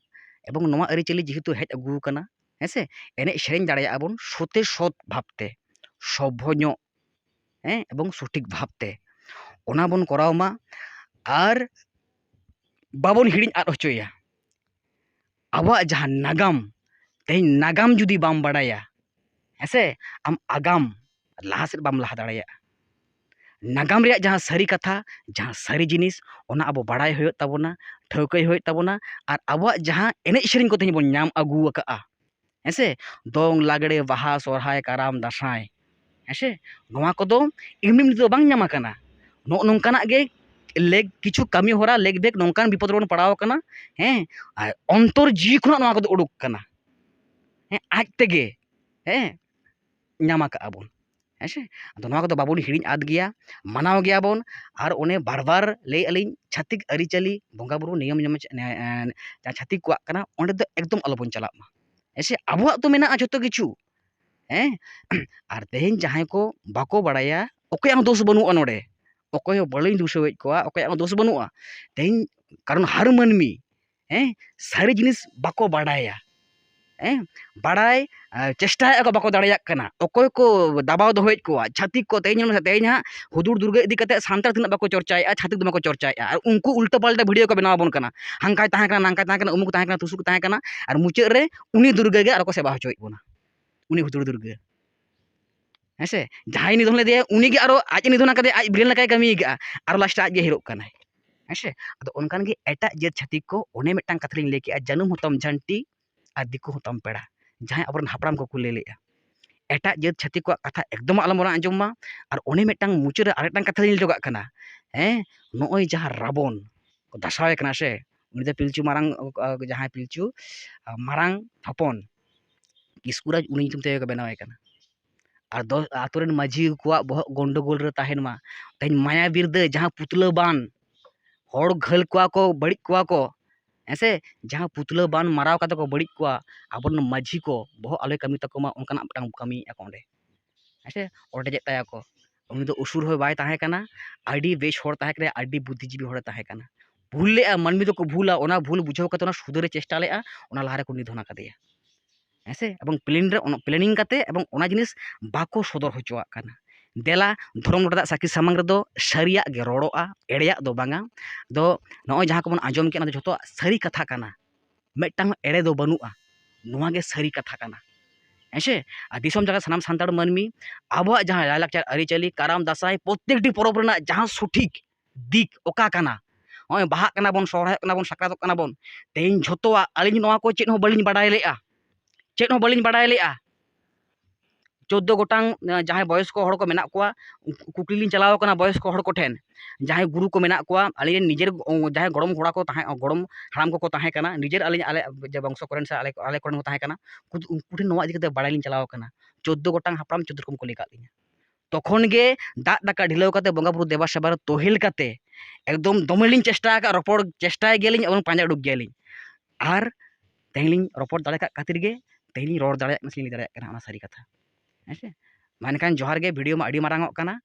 ᱮᱵᱚᱝ ᱱᱚᱣᱟ ᱟᱹᱨᱤᱪᱟᱹᱞᱤ ᱡᱮᱦᱮᱛᱩ ᱦᱮᱡ ᱟᱹᱜᱩ ᱟᱠᱟᱱᱟ, ᱦᱮᱸ ᱥᱮ, ᱮᱱᱮᱡ ᱥᱮᱨᱮᱧ ᱫᱟᱲᱮᱭᱟᱜᱼᱟ ᱵᱚᱱ ᱥᱚᱛᱮ ᱥᱚᱛ ᱵᱷᱟᱵᱽᱛᱮ, ᱥᱚᱵᱷᱚ ᱧᱚᱜ, ᱦᱮᱸ, ᱮᱵᱚᱝ ᱥᱚᱴᱷᱤᱠ ᱵᱷᱟᱵᱽᱛᱮ᱾ ᱚᱱᱟ ᱵᱚᱱ ᱠᱚᱨᱟᱣ ᱢᱟ ᱟᱨ ᱵᱟᱵᱚᱱ ᱦᱤᱲᱤᱧ ᱟᱫ ᱦᱚᱪᱚᱭᱟ ᱟᱵᱚᱣᱟᱜ ᱡᱟᱦᱟᱸ ᱱᱟᱜᱟᱢ᱾ ᱛᱮᱦᱮᱧ ᱱᱟᱜᱟᱢ ᱡᱩᱫᱤ ᱵᱟᱢ ᱵᱟᱲᱟᱭᱟ, ᱦᱮᱸ ᱥᱮ, ᱟᱢ ᱟᱜᱟᱢ ᱞᱟᱦᱟ ᱥᱮᱫ ᱵᱟᱢ ᱞᱟᱦᱟ ᱫᱟᱲᱮᱭᱟᱜᱼᱟ᱾ ᱱᱟᱜᱟᱢ ᱨᱮᱭᱟᱜ ᱡᱟᱦᱟᱸ ᱥᱟᱹᱨᱤ ᱠᱟᱛᱷᱟ, ᱡᱟᱦᱟᱸ ᱥᱟᱹᱨᱤ ᱡᱤᱱᱤᱥ, ᱚᱱᱟ ᱟᱵᱚ ᱵᱟᱲᱟᱭ ᱦᱩᱭᱩᱜ ᱛᱟᱵᱚᱱᱟ, ᱴᱷᱟᱹᱣᱠᱟᱹᱭ ᱦᱩᱭᱩᱜ ᱛᱟᱵᱚᱱᱟ᱾ ᱟᱨ ᱟᱵᱚᱣᱟᱜ ᱡᱟᱦᱟᱸ ᱮᱱᱮᱡ ᱥᱮᱨᱮᱧ ᱠᱚ ᱛᱮᱦᱮᱧ ᱵᱚᱱ ᱧᱟᱢ ᱟᱹᱜᱩ ᱟᱠᱟᱫᱼᱟ, ᱦᱮᱸ ᱥᱮ, ᱫᱚᱝ, ᱞᱟᱜᱽᱲᱮ, ᱵᱟᱦᱟ, ᱥᱚᱨᱦᱟᱭ, ᱠᱟᱨᱟᱢ, ᱫᱟᱸᱥᱟᱭ, ᱦᱮᱸ ᱥᱮ, ᱱᱚᱣᱟ ᱠᱚᱫᱚ ᱮᱢᱱᱤ ᱮᱢᱱᱤ ᱫᱚ ᱵᱟᱝ ᱧᱟᱢ ᱟᱠᱟᱱᱟ᱾ ᱱᱚᱜᱼᱚ ᱱᱚᱝᱠᱟᱱᱟᱜ ᱜᱮ ᱞᱮᱠ ᱠᱤᱪᱷᱩ ᱠᱟᱹᱢᱤ ᱦᱚᱨᱟ ᱞᱮᱠ ᱵᱮᱠ ᱱᱚᱝᱠᱟᱱ ᱵᱤᱯᱚᱫ ᱨᱮᱵᱚᱱ ᱯᱟᱲᱟᱣ ᱟᱠᱟᱱᱟ, ᱦᱮᱸ, ᱟᱨ ᱚᱱᱛᱚᱨ ᱡᱤᱣᱤ ᱠᱷᱚᱱᱟᱜ ᱱᱚᱣᱟ ᱠᱚᱫᱚ ᱩᱰᱩᱠ ᱠᱟᱱᱟ, ᱦᱮᱸ, ᱟᱡ ᱛᱮᱜᱮ, ᱦᱮᱸ, ᱧᱟᱢ ᱟᱠᱟᱫᱼᱟ ᱵᱚᱱ, ᱦᱮᱸ ᱥᱮ᱾ ᱟᱫᱚ ᱱᱚᱣᱟ ᱠᱚᱫᱚ ᱵᱟᱵᱚᱱ ᱦᱤᱲᱤᱧ ᱟᱫ ᱜᱮᱭᱟ, ᱢᱟᱱᱟᱣ ᱜᱮᱭᱟ ᱵᱚᱱ᱾ ᱟᱨ ᱚᱱᱮ ᱵᱟᱨ ᱵᱟᱨ ᱞᱟᱹᱭ ᱟᱹᱞᱤᱧ, ᱪᱷᱟᱹᱛᱤᱠ ᱟᱹᱨᱤᱪᱟᱹᱞᱤ, ᱵᱚᱸᱜᱟ ᱵᱩᱨᱩ ᱱᱤᱭᱚᱢ, ᱱᱤᱭᱚᱢ, ᱮ, ᱮ, ᱡᱟᱦᱟᱸ ᱪᱷᱟᱹᱛᱤᱠ ᱠᱚᱣᱟᱜ ᱠᱟᱱᱟ, ᱚᱸᱰᱮ ᱫᱚ ᱮᱠᱫᱚᱢ ᱟᱞᱚᱵᱚᱱ ᱪᱟᱞᱟᱜ ᱢᱟ, ᱦᱮᱸ ᱥᱮ᱾ ᱟᱵᱚᱣᱟᱜ ᱫᱚ ᱢᱮᱱᱟᱜᱼᱟ ᱡᱷᱚᱛᱚ ᱠᱤᱪᱷᱩ, ᱦᱮᱸ᱾ ᱟᱨ ᱛᱮᱦᱮᱧ ᱡᱟᱦᱟᱸᱭ ᱠᱚ ᱵᱟᱠᱚ ᱵᱟᱲᱟᱭᱟ, ᱚᱠᱚᱭᱟᱜ ᱦᱚᱸ ᱫᱳᱥ ᱵᱟᱹᱱᱩᱜᱼᱟ ᱱᱚᱰᱮ, ᱚᱠᱚᱭ ᱦᱚᱸ ᱵᱟᱹᱞᱤᱧ ᱫᱩᱥᱟᱹᱣᱮᱫ ᱠᱚᱣᱟ, ᱚᱠᱚᱭᱟᱜ ᱦᱚᱸ ᱫᱳᱥ ᱵᱟᱹᱱᱩᱜᱼᱟ᱾ ᱛᱮᱦᱮᱧ ᱠᱟᱨᱚᱱ ᱦᱟᱨ ᱢᱟᱹᱱᱢᱤ, ᱦᱮᱸ, ᱥᱟᱹᱨᱤ ᱡᱤᱱᱤᱥ ᱵᱟᱠᱚ ᱵᱟᱰᱟᱭᱟ, ᱦᱮᱸ, ᱵᱟᱲᱟᱭ, ᱟᱨ ᱪᱮᱥᱴᱟᱭᱮᱫᱼᱟ ᱠᱚ, ᱵᱟᱠᱚ ᱫᱟᱲᱮᱭᱟᱜ ᱠᱟᱱᱟ᱾ ᱚᱠᱚᱭ ᱠᱚ ᱫᱟᱵᱟᱣ ᱫᱚᱦᱚᱭᱮᱫ ᱠᱚᱣᱟ? ᱪᱷᱟᱹᱛᱤᱠ ᱠᱚ᱾ ᱛᱮᱦᱮᱧ ᱧᱮᱞ ᱢᱮᱥᱮ, ᱛᱮᱦᱮᱧ ᱦᱟᱸᱜ ᱦᱩᱫᱩᱲ ᱫᱩᱨᱜᱟᱹ ᱤᱫᱤ ᱠᱟᱛᱮ ᱥᱟᱱᱛᱟᱲ ᱛᱤᱱᱟᱹᱜ ᱵᱟᱠᱚ ᱪᱚᱨᱪᱟᱭᱮᱫᱼᱟ, ᱪᱷᱟᱹᱛᱤᱠ ᱫᱚᱢᱮ ᱠᱚ ᱪᱚᱨᱪᱟᱭᱮᱫᱼᱟ᱾ ᱟᱨ ᱩᱱᱠᱩ ᱩᱞᱴᱟᱹ ᱯᱟᱞᱴᱟ ᱵᱷᱤᱰᱤᱭᱳ ᱠᱚ ᱵᱮᱱᱟᱣ ᱟᱵᱚᱱ ᱠᱟᱱᱟ, ᱦᱟᱝᱠᱟᱭ ᱛᱟᱦᱮᱸ ᱠᱟᱱᱟ, ᱱᱟᱝᱠᱟᱭ ᱛᱟᱦᱮᱸ ᱠᱟᱱᱟ, ᱩᱢᱩᱠ ᱛᱟᱦᱮᱸ ᱠᱟᱱᱟ, ᱛᱩᱥᱩᱠ ᱛᱟᱦᱮᱸ ᱠᱟᱱᱟ, ᱟᱨ ᱢᱩᱪᱟᱹᱫ ᱨᱮ ᱩᱱᱤ ᱫᱩᱨᱜᱟᱹ ᱜᱮ ᱟᱨᱚ ᱠᱚ ᱥᱮᱵᱟ ᱦᱚᱪᱚᱭᱮᱫ ᱵᱚᱱᱟ, ᱩᱱᱤ ᱦᱩᱫᱩᱲ ᱫᱩᱨᱜᱟᱹ᱾ ᱦᱮᱸ ᱥᱮ, ᱡᱟᱦᱟᱸᱭ ᱱᱤᱫᱷᱚᱱ ᱞᱮᱫᱮᱭᱟ, ᱩᱱᱤ ᱜᱮ ᱟᱨᱚ ᱟᱡ ᱮ ᱱᱤᱫᱷᱚᱱ ᱟᱠᱟᱫᱮᱭᱟ, ᱟᱡ ᱵᱤᱞᱮᱱ ᱞᱮᱠᱟᱭ ᱠᱟᱹᱢᱤ ᱠᱟᱜᱼᱟ, ᱟᱨ ᱞᱟᱥᱴ ᱨᱮ ᱟᱡ ᱜᱮ ᱦᱤᱨᱳᱜ ᱠᱟᱱᱟᱭ᱾ ᱦᱮᱸ ᱥᱮ, ᱟᱫᱚ ᱚᱱᱠᱟᱱ ᱜᱮ ᱮᱴᱟᱜ ᱡᱟᱹᱛ ᱪᱷᱟᱹᱛᱤᱠ ᱠᱚ, ᱚᱱᱮ ᱢᱤᱫᱴᱟᱝ ᱠᱟᱛᱷᱟ ᱞᱤᱧ ᱞᱟᱹᱭ ᱠᱮᱜᱼᱟ, ᱡᱟᱹᱱᱩᱢ ᱦᱚᱸᱛᱟᱢ ᱡᱷᱟᱹᱱᱴᱤ ᱟᱨ ᱫᱤᱠᱩ ᱦᱚᱸᱛᱟᱢ ᱯᱮᱲᱟ, ᱡᱟᱦᱟᱸᱭ ᱟᱵᱚᱨᱮᱱ ᱦᱟᱯᱲᱟᱢ ᱠᱚᱠᱚ ᱞᱟᱹᱭ ᱞᱮᱜᱼᱟ᱾ ᱮᱴᱟᱜ ᱡᱟᱹᱛ ᱪᱷᱟᱹᱛᱤᱠ ᱠᱚᱣᱟᱜ ᱠᱟᱛᱷᱟ ᱮᱠᱫᱚᱢ ᱟᱞᱚᱵᱚᱱ ᱟᱸᱡᱚᱢ ᱢᱟ᱾ ᱟᱨ ᱚᱱᱮ ᱢᱤᱫᱴᱟᱝ ᱢᱩᱪᱟᱹᱫ ᱨᱮ ᱟᱨ ᱢᱤᱫᱴᱟᱝ ᱠᱟᱛᱷᱟ ᱞᱤᱧ ᱞᱟᱹᱭ ᱦᱚᱴᱚ ᱠᱟᱜ ᱠᱟᱱᱟ, ᱦᱮᱸ, ᱱᱚᱜᱼᱚᱭ ᱡᱟᱦᱟᱸ ᱨᱟᱵᱚᱱ ᱠᱚ ᱫᱟᱥᱟᱣ ᱮ ᱠᱟᱱᱟ ᱥᱮ, ᱩᱱᱤ ᱫᱚ ᱯᱤᱞᱪᱩ ᱢᱟᱨᱟᱝ, ᱡᱟᱦᱟᱸᱭ ᱯᱤᱞᱪᱩ ᱢᱟᱨᱟᱝ ᱦᱚᱯᱚᱱ ᱠᱤᱥᱠᱩᱨᱟᱡᱽ, ᱩᱱᱤ ᱧᱩᱛᱩᱢ ᱛᱮᱜᱮ ᱠᱚ ᱵᱮᱱᱟᱣ ᱮ ᱠᱟᱱᱟ᱾ ᱟᱨ ᱫᱚ-, ᱟᱛᱳ ᱨᱮᱱ ᱢᱟᱹᱡᱷᱤ ᱠᱚᱣᱟᱜ ᱵᱚᱦᱚᱜ ᱜᱚᱱᱰᱳᱜᱳᱞ ᱨᱮ ᱛᱟᱦᱮᱱ ᱢᱟ᱾ ᱛᱮᱦᱮᱧ ᱢᱟᱭᱟ ᱵᱤᱨᱫᱟᱹ, ᱡᱟᱦᱟᱸ ᱯᱩᱛᱞᱟᱹ ᱵᱟᱱ, ᱦᱚᱲ ᱜᱷᱟᱹᱞ ᱠᱚᱣᱟ ᱠᱚ, ᱵᱟᱹᱲᱤᱡ ᱠᱚᱣᱟ ᱠᱚ, ᱦᱮᱸ ᱥᱮ, ᱡᱟᱦᱟᱸ ᱯᱩᱛᱞᱟᱹ ᱵᱟᱱ ᱢᱟᱨᱟᱣ ᱠᱟᱛᱮ ᱠᱚ ᱵᱟᱹᱲᱤᱡ ᱠᱚᱣᱟ, ᱟᱵᱚᱨᱮᱱ ᱢᱟᱹᱡᱷᱤ ᱠᱚ ᱵᱚᱦᱚᱜ ᱟᱞᱚᱭ ᱠᱟᱹᱢᱤ ᱛᱟᱠᱚ ᱢᱟ, ᱚᱱᱠᱟᱱᱟᱜ ᱢᱤᱫᱴᱟᱝ ᱠᱟᱹᱢᱤᱭᱮᱫᱼᱟ ᱠᱚ ᱚᱸᱰᱮ, ᱦᱮᱸ ᱥᱮ, ᱚᱴᱮᱡᱮᱫ ᱛᱟᱭᱟ ᱠᱚ᱾ ᱩᱱᱤ ᱫᱚ ᱩᱥᱩᱨ ᱦᱚᱸ ᱵᱟᱭ ᱛᱟᱦᱮᱸ ᱠᱟᱱᱟ, ᱟᱹᱰᱤ ᱵᱮᱥ ᱦᱚᱲ ᱛᱟᱦᱮᱸ ᱠᱟᱱᱟᱭ, ᱟᱹᱰᱤ ᱵᱩᱫᱽᱫᱷᱤᱡᱤᱵᱤ ᱦᱚᱲᱮ ᱛᱟᱦᱮᱸ ᱠᱟᱱᱟ᱾ ᱵᱷᱩᱞ ᱞᱮᱜᱼᱟ, ᱢᱟᱹᱱᱢᱤ ᱫᱚᱠᱚ ᱵᱷᱩᱞᱟ, ᱚᱱᱟ ᱵᱷᱩᱞ ᱵᱩᱡᱷᱟᱹᱣ ᱠᱟᱛᱮ ᱚᱱᱟ ᱥᱩᱫᱷᱟᱹᱨᱮ ᱪᱮᱥᱴᱟ ᱞᱮᱜᱼᱟ, ᱚᱱᱟ ᱞᱟᱦᱟ ᱨᱮᱠᱚ ᱱᱤᱫᱷᱚᱱ ᱟᱠᱟᱫᱮᱭᱟ᱾ ᱦᱮᱸ ᱥᱮ? ᱮᱵᱚᱝ ᱯᱞᱮᱱ ᱨᱮ ᱚᱱᱟ ᱯᱞᱮᱱᱤᱝ ᱠᱟᱛᱮ ᱮᱵᱚᱝ ᱚᱱᱟ ᱡᱤᱱᱤᱥ ᱵᱟᱠᱚ ᱥᱚᱫᱚᱨ ᱦᱚᱪᱚᱣᱟᱜ ᱠᱟᱱᱟ᱾ ᱫᱮᱞᱟ, ᱫᱷᱚᱨᱚᱢ ᱜᱚᱰᱟ ᱨᱮᱭᱟᱜ ᱥᱟᱹᱠᱷᱤ ᱥᱟᱢᱟᱝ ᱨᱮᱫᱚ ᱥᱟᱹᱨᱤᱭᱟᱜ ᱜᱮ ᱨᱚᱲᱚᱜᱼᱟ, ᱮᱲᱮᱭᱟᱜ ᱫᱚ ᱵᱟᱝᱟ᱾ ᱫᱚ ᱱᱚᱜᱼᱚᱭ ᱡᱟᱦᱟᱸ ᱠᱚᱵᱚᱱ ᱟᱸᱡᱚᱢ ᱠᱮᱫ, ᱚᱱᱟ ᱫᱚ ᱡᱷᱚᱛᱚ ᱥᱟᱹᱨᱤ ᱠᱟᱛᱷᱟ ᱠᱟᱱᱟ, ᱢᱤᱫᱴᱟᱝ ᱮᱲᱮ ᱫᱚ ᱵᱟᱹᱱᱩᱜᱼᱟ, ᱱᱚᱣᱟ ᱜᱮ ᱥᱟᱹᱨᱤ ᱠᱟᱛᱷᱟ ᱠᱟᱱᱟ᱾ ᱦᱮᱸ ᱥᱮ? ᱟᱨ ᱫᱤᱥᱚᱢ ᱡᱟᱠᱟᱛ ᱥᱟᱱᱟᱢ ᱥᱟᱱᱛᱟᱲ ᱢᱟᱹᱱᱢᱤ ᱟᱵᱚᱣᱟᱜ ᱡᱟᱦᱟᱸ ᱞᱟᱭᱼᱞᱟᱠᱪᱟᱨ ᱟᱹᱨᱤᱪᱟᱹᱞᱤ, ᱠᱟᱨᱟᱢ, ᱫᱟᱸᱥᱟᱭ, ᱯᱨᱚᱛᱮᱠᱴᱤ ᱯᱚᱨᱚᱵᱽ ᱨᱮᱱᱟᱜ ᱡᱟᱦᱟᱸ ᱥᱚᱴᱷᱤᱠ ᱫᱤᱠ ᱚᱠᱟ ᱠᱟᱱᱟ, ᱱᱚᱜᱼᱚᱭ ᱵᱟᱦᱟᱜ ᱠᱟᱱᱟ ᱵᱚᱱ, ᱥᱚᱦᱨᱟᱭᱚᱜ ᱠᱟᱱᱟ ᱵᱚᱱ, ᱥᱟᱠᱨᱟᱛᱚᱜ ᱠᱟᱱᱟ ᱵᱚᱱ, ᱛᱮᱦᱮᱧ ᱡᱷᱚᱛᱚᱣᱟᱜ ᱟᱹᱞᱤᱧ ᱱᱚᱣᱟ ᱠᱚ ᱪᱮᱫ ᱦᱚᱸ ᱵᱟᱹᱞᱤᱧ ᱵᱟᱰᱟᱭ ᱞᱮᱜᱼᱟ, ᱪᱮᱫ ᱦᱚᱸ ᱵᱟᱹᱞᱤᱧ ᱵᱟᱰᱟᱭ ᱞᱮᱜᱼᱟ᱾ ᱪᱳᱫᱽᱫᱳ ᱜᱚᱴᱟᱝ, ᱮᱸ, ᱡᱟᱦᱟᱸᱭ ᱵᱚᱭᱚᱥᱠᱚ ᱦᱚᱲ ᱠᱚ ᱢᱮᱱᱟᱜ ᱠᱚᱣᱟ, ᱩᱱᱠᱩ ᱠᱩᱠᱞᱤ ᱞᱤᱧ ᱪᱟᱞᱟᱣ ᱠᱟᱱᱟ ᱵᱚᱭᱚᱥᱠᱚ ᱦᱚᱲ ᱠᱚᱴᱷᱮᱱ, ᱡᱟᱦᱟᱸᱭ ᱜᱩᱨᱩ ᱠᱚ ᱢᱮᱱᱟᱜ ᱠᱚᱣᱟ, ᱟᱹᱞᱤᱧ ᱨᱮᱱ ᱱᱤᱡᱮᱨ, ᱚ, ᱡᱟᱦᱟᱸᱭ ᱜᱚᱲᱚᱢ ᱠᱚᱲᱟ ᱠᱚ ᱛᱟᱦᱮᱸ, ᱜᱚᱲᱚᱢ ᱦᱟᱲᱟᱢ ᱠᱚᱠᱚ ᱛᱟᱦᱮᱸ ᱠᱟᱱᱟ, ᱱᱤᱡᱮᱨ ᱟᱹᱞᱤᱧ ᱟᱞᱮ ᱡᱮ ᱵᱚᱝᱥᱚ ᱠᱚᱨᱮᱱ ᱥᱮ ᱟᱞᱮ, ᱟᱞᱮ ᱠᱚᱨᱮᱱ ᱠᱚ ᱛᱟᱦᱮᱸ ᱠᱟᱱᱟ, ᱩᱱᱠᱩ, ᱩᱱᱠᱩ ᱴᱷᱮᱱ ᱱᱚᱣᱟ ᱤᱫᱤ ᱠᱟᱛᱮ ᱵᱟᱲᱟᱭ ᱞᱤᱧ ᱪᱟᱞᱟᱣ ᱠᱟᱱᱟ᱾ ᱪᱳᱫᱽᱫᱳ ᱜᱚᱴᱟᱝ ᱦᱟᱯᱲᱟᱢ ᱪᱳᱫᱽᱫᱳ ᱨᱚᱠᱚᱢ ᱠᱚ ᱞᱟᱹᱭ ᱠᱟᱜ ᱞᱤᱧᱟ᱾ ᱛᱚᱠᱷᱚᱱ ᱜᱮ ᱫᱟᱜ ᱫᱟᱠᱟ ᱰᱷᱤᱞᱟᱹᱣ ᱠᱟᱛᱮ, ᱵᱚᱸᱜᱟ ᱵᱩᱨᱩ ᱫᱮᱵᱟ ᱥᱮᱵᱟ ᱨᱮ ᱛᱚᱦᱮᱞ ᱠᱟᱛᱮ, ᱮᱠᱫᱚᱢ ᱫᱚᱢᱮ ᱞᱤᱧ ᱪᱮᱥᱴᱟ ᱟᱠᱟᱫ, ᱨᱚᱯᱚᱲ ᱪᱮᱥᱴᱟᱭ ᱜᱮᱭᱟᱞᱤᱧ ᱮᱵᱚᱝ ᱯᱟᱸᱡᱟ ᱩᱰᱩᱠ ᱜᱮᱭᱟᱞᱤᱧ᱾ ᱟᱨ ᱛᱮᱦᱮᱧ ᱞᱤᱧ ᱨᱚᱯᱚᱲ ᱫᱟᱲᱮ ᱠᱟᱜ ᱠᱷᱟᱹᱛᱤᱨ ᱜᱮ ᱛᱮᱦᱮᱧ ᱞᱤᱧ ᱨᱚᱲ ᱫᱟᱲᱮᱭᱟᱜ ᱠᱟᱱᱟ ᱥᱮ ᱞᱤᱧ ᱞᱟᱹᱭ ᱫᱟᱲᱮᱭᱟᱜ ᱠᱟᱱᱟ, ᱚᱱᱟ ᱥᱟᱹᱨᱤ ᱠᱟᱛᱷᱟ᱾ ᱦᱮᱸ ᱥᱮ? ᱢᱟ ᱮᱱᱠᱷᱟᱱ ᱡᱚᱦᱟᱨ ᱜᱮ, ᱵᱷᱤᱰᱤᱭᱳ ᱢᱟ ᱟᱹᱰᱤ ᱢᱟᱨᱟᱝ ᱚᱜ ᱠᱟᱱᱟ,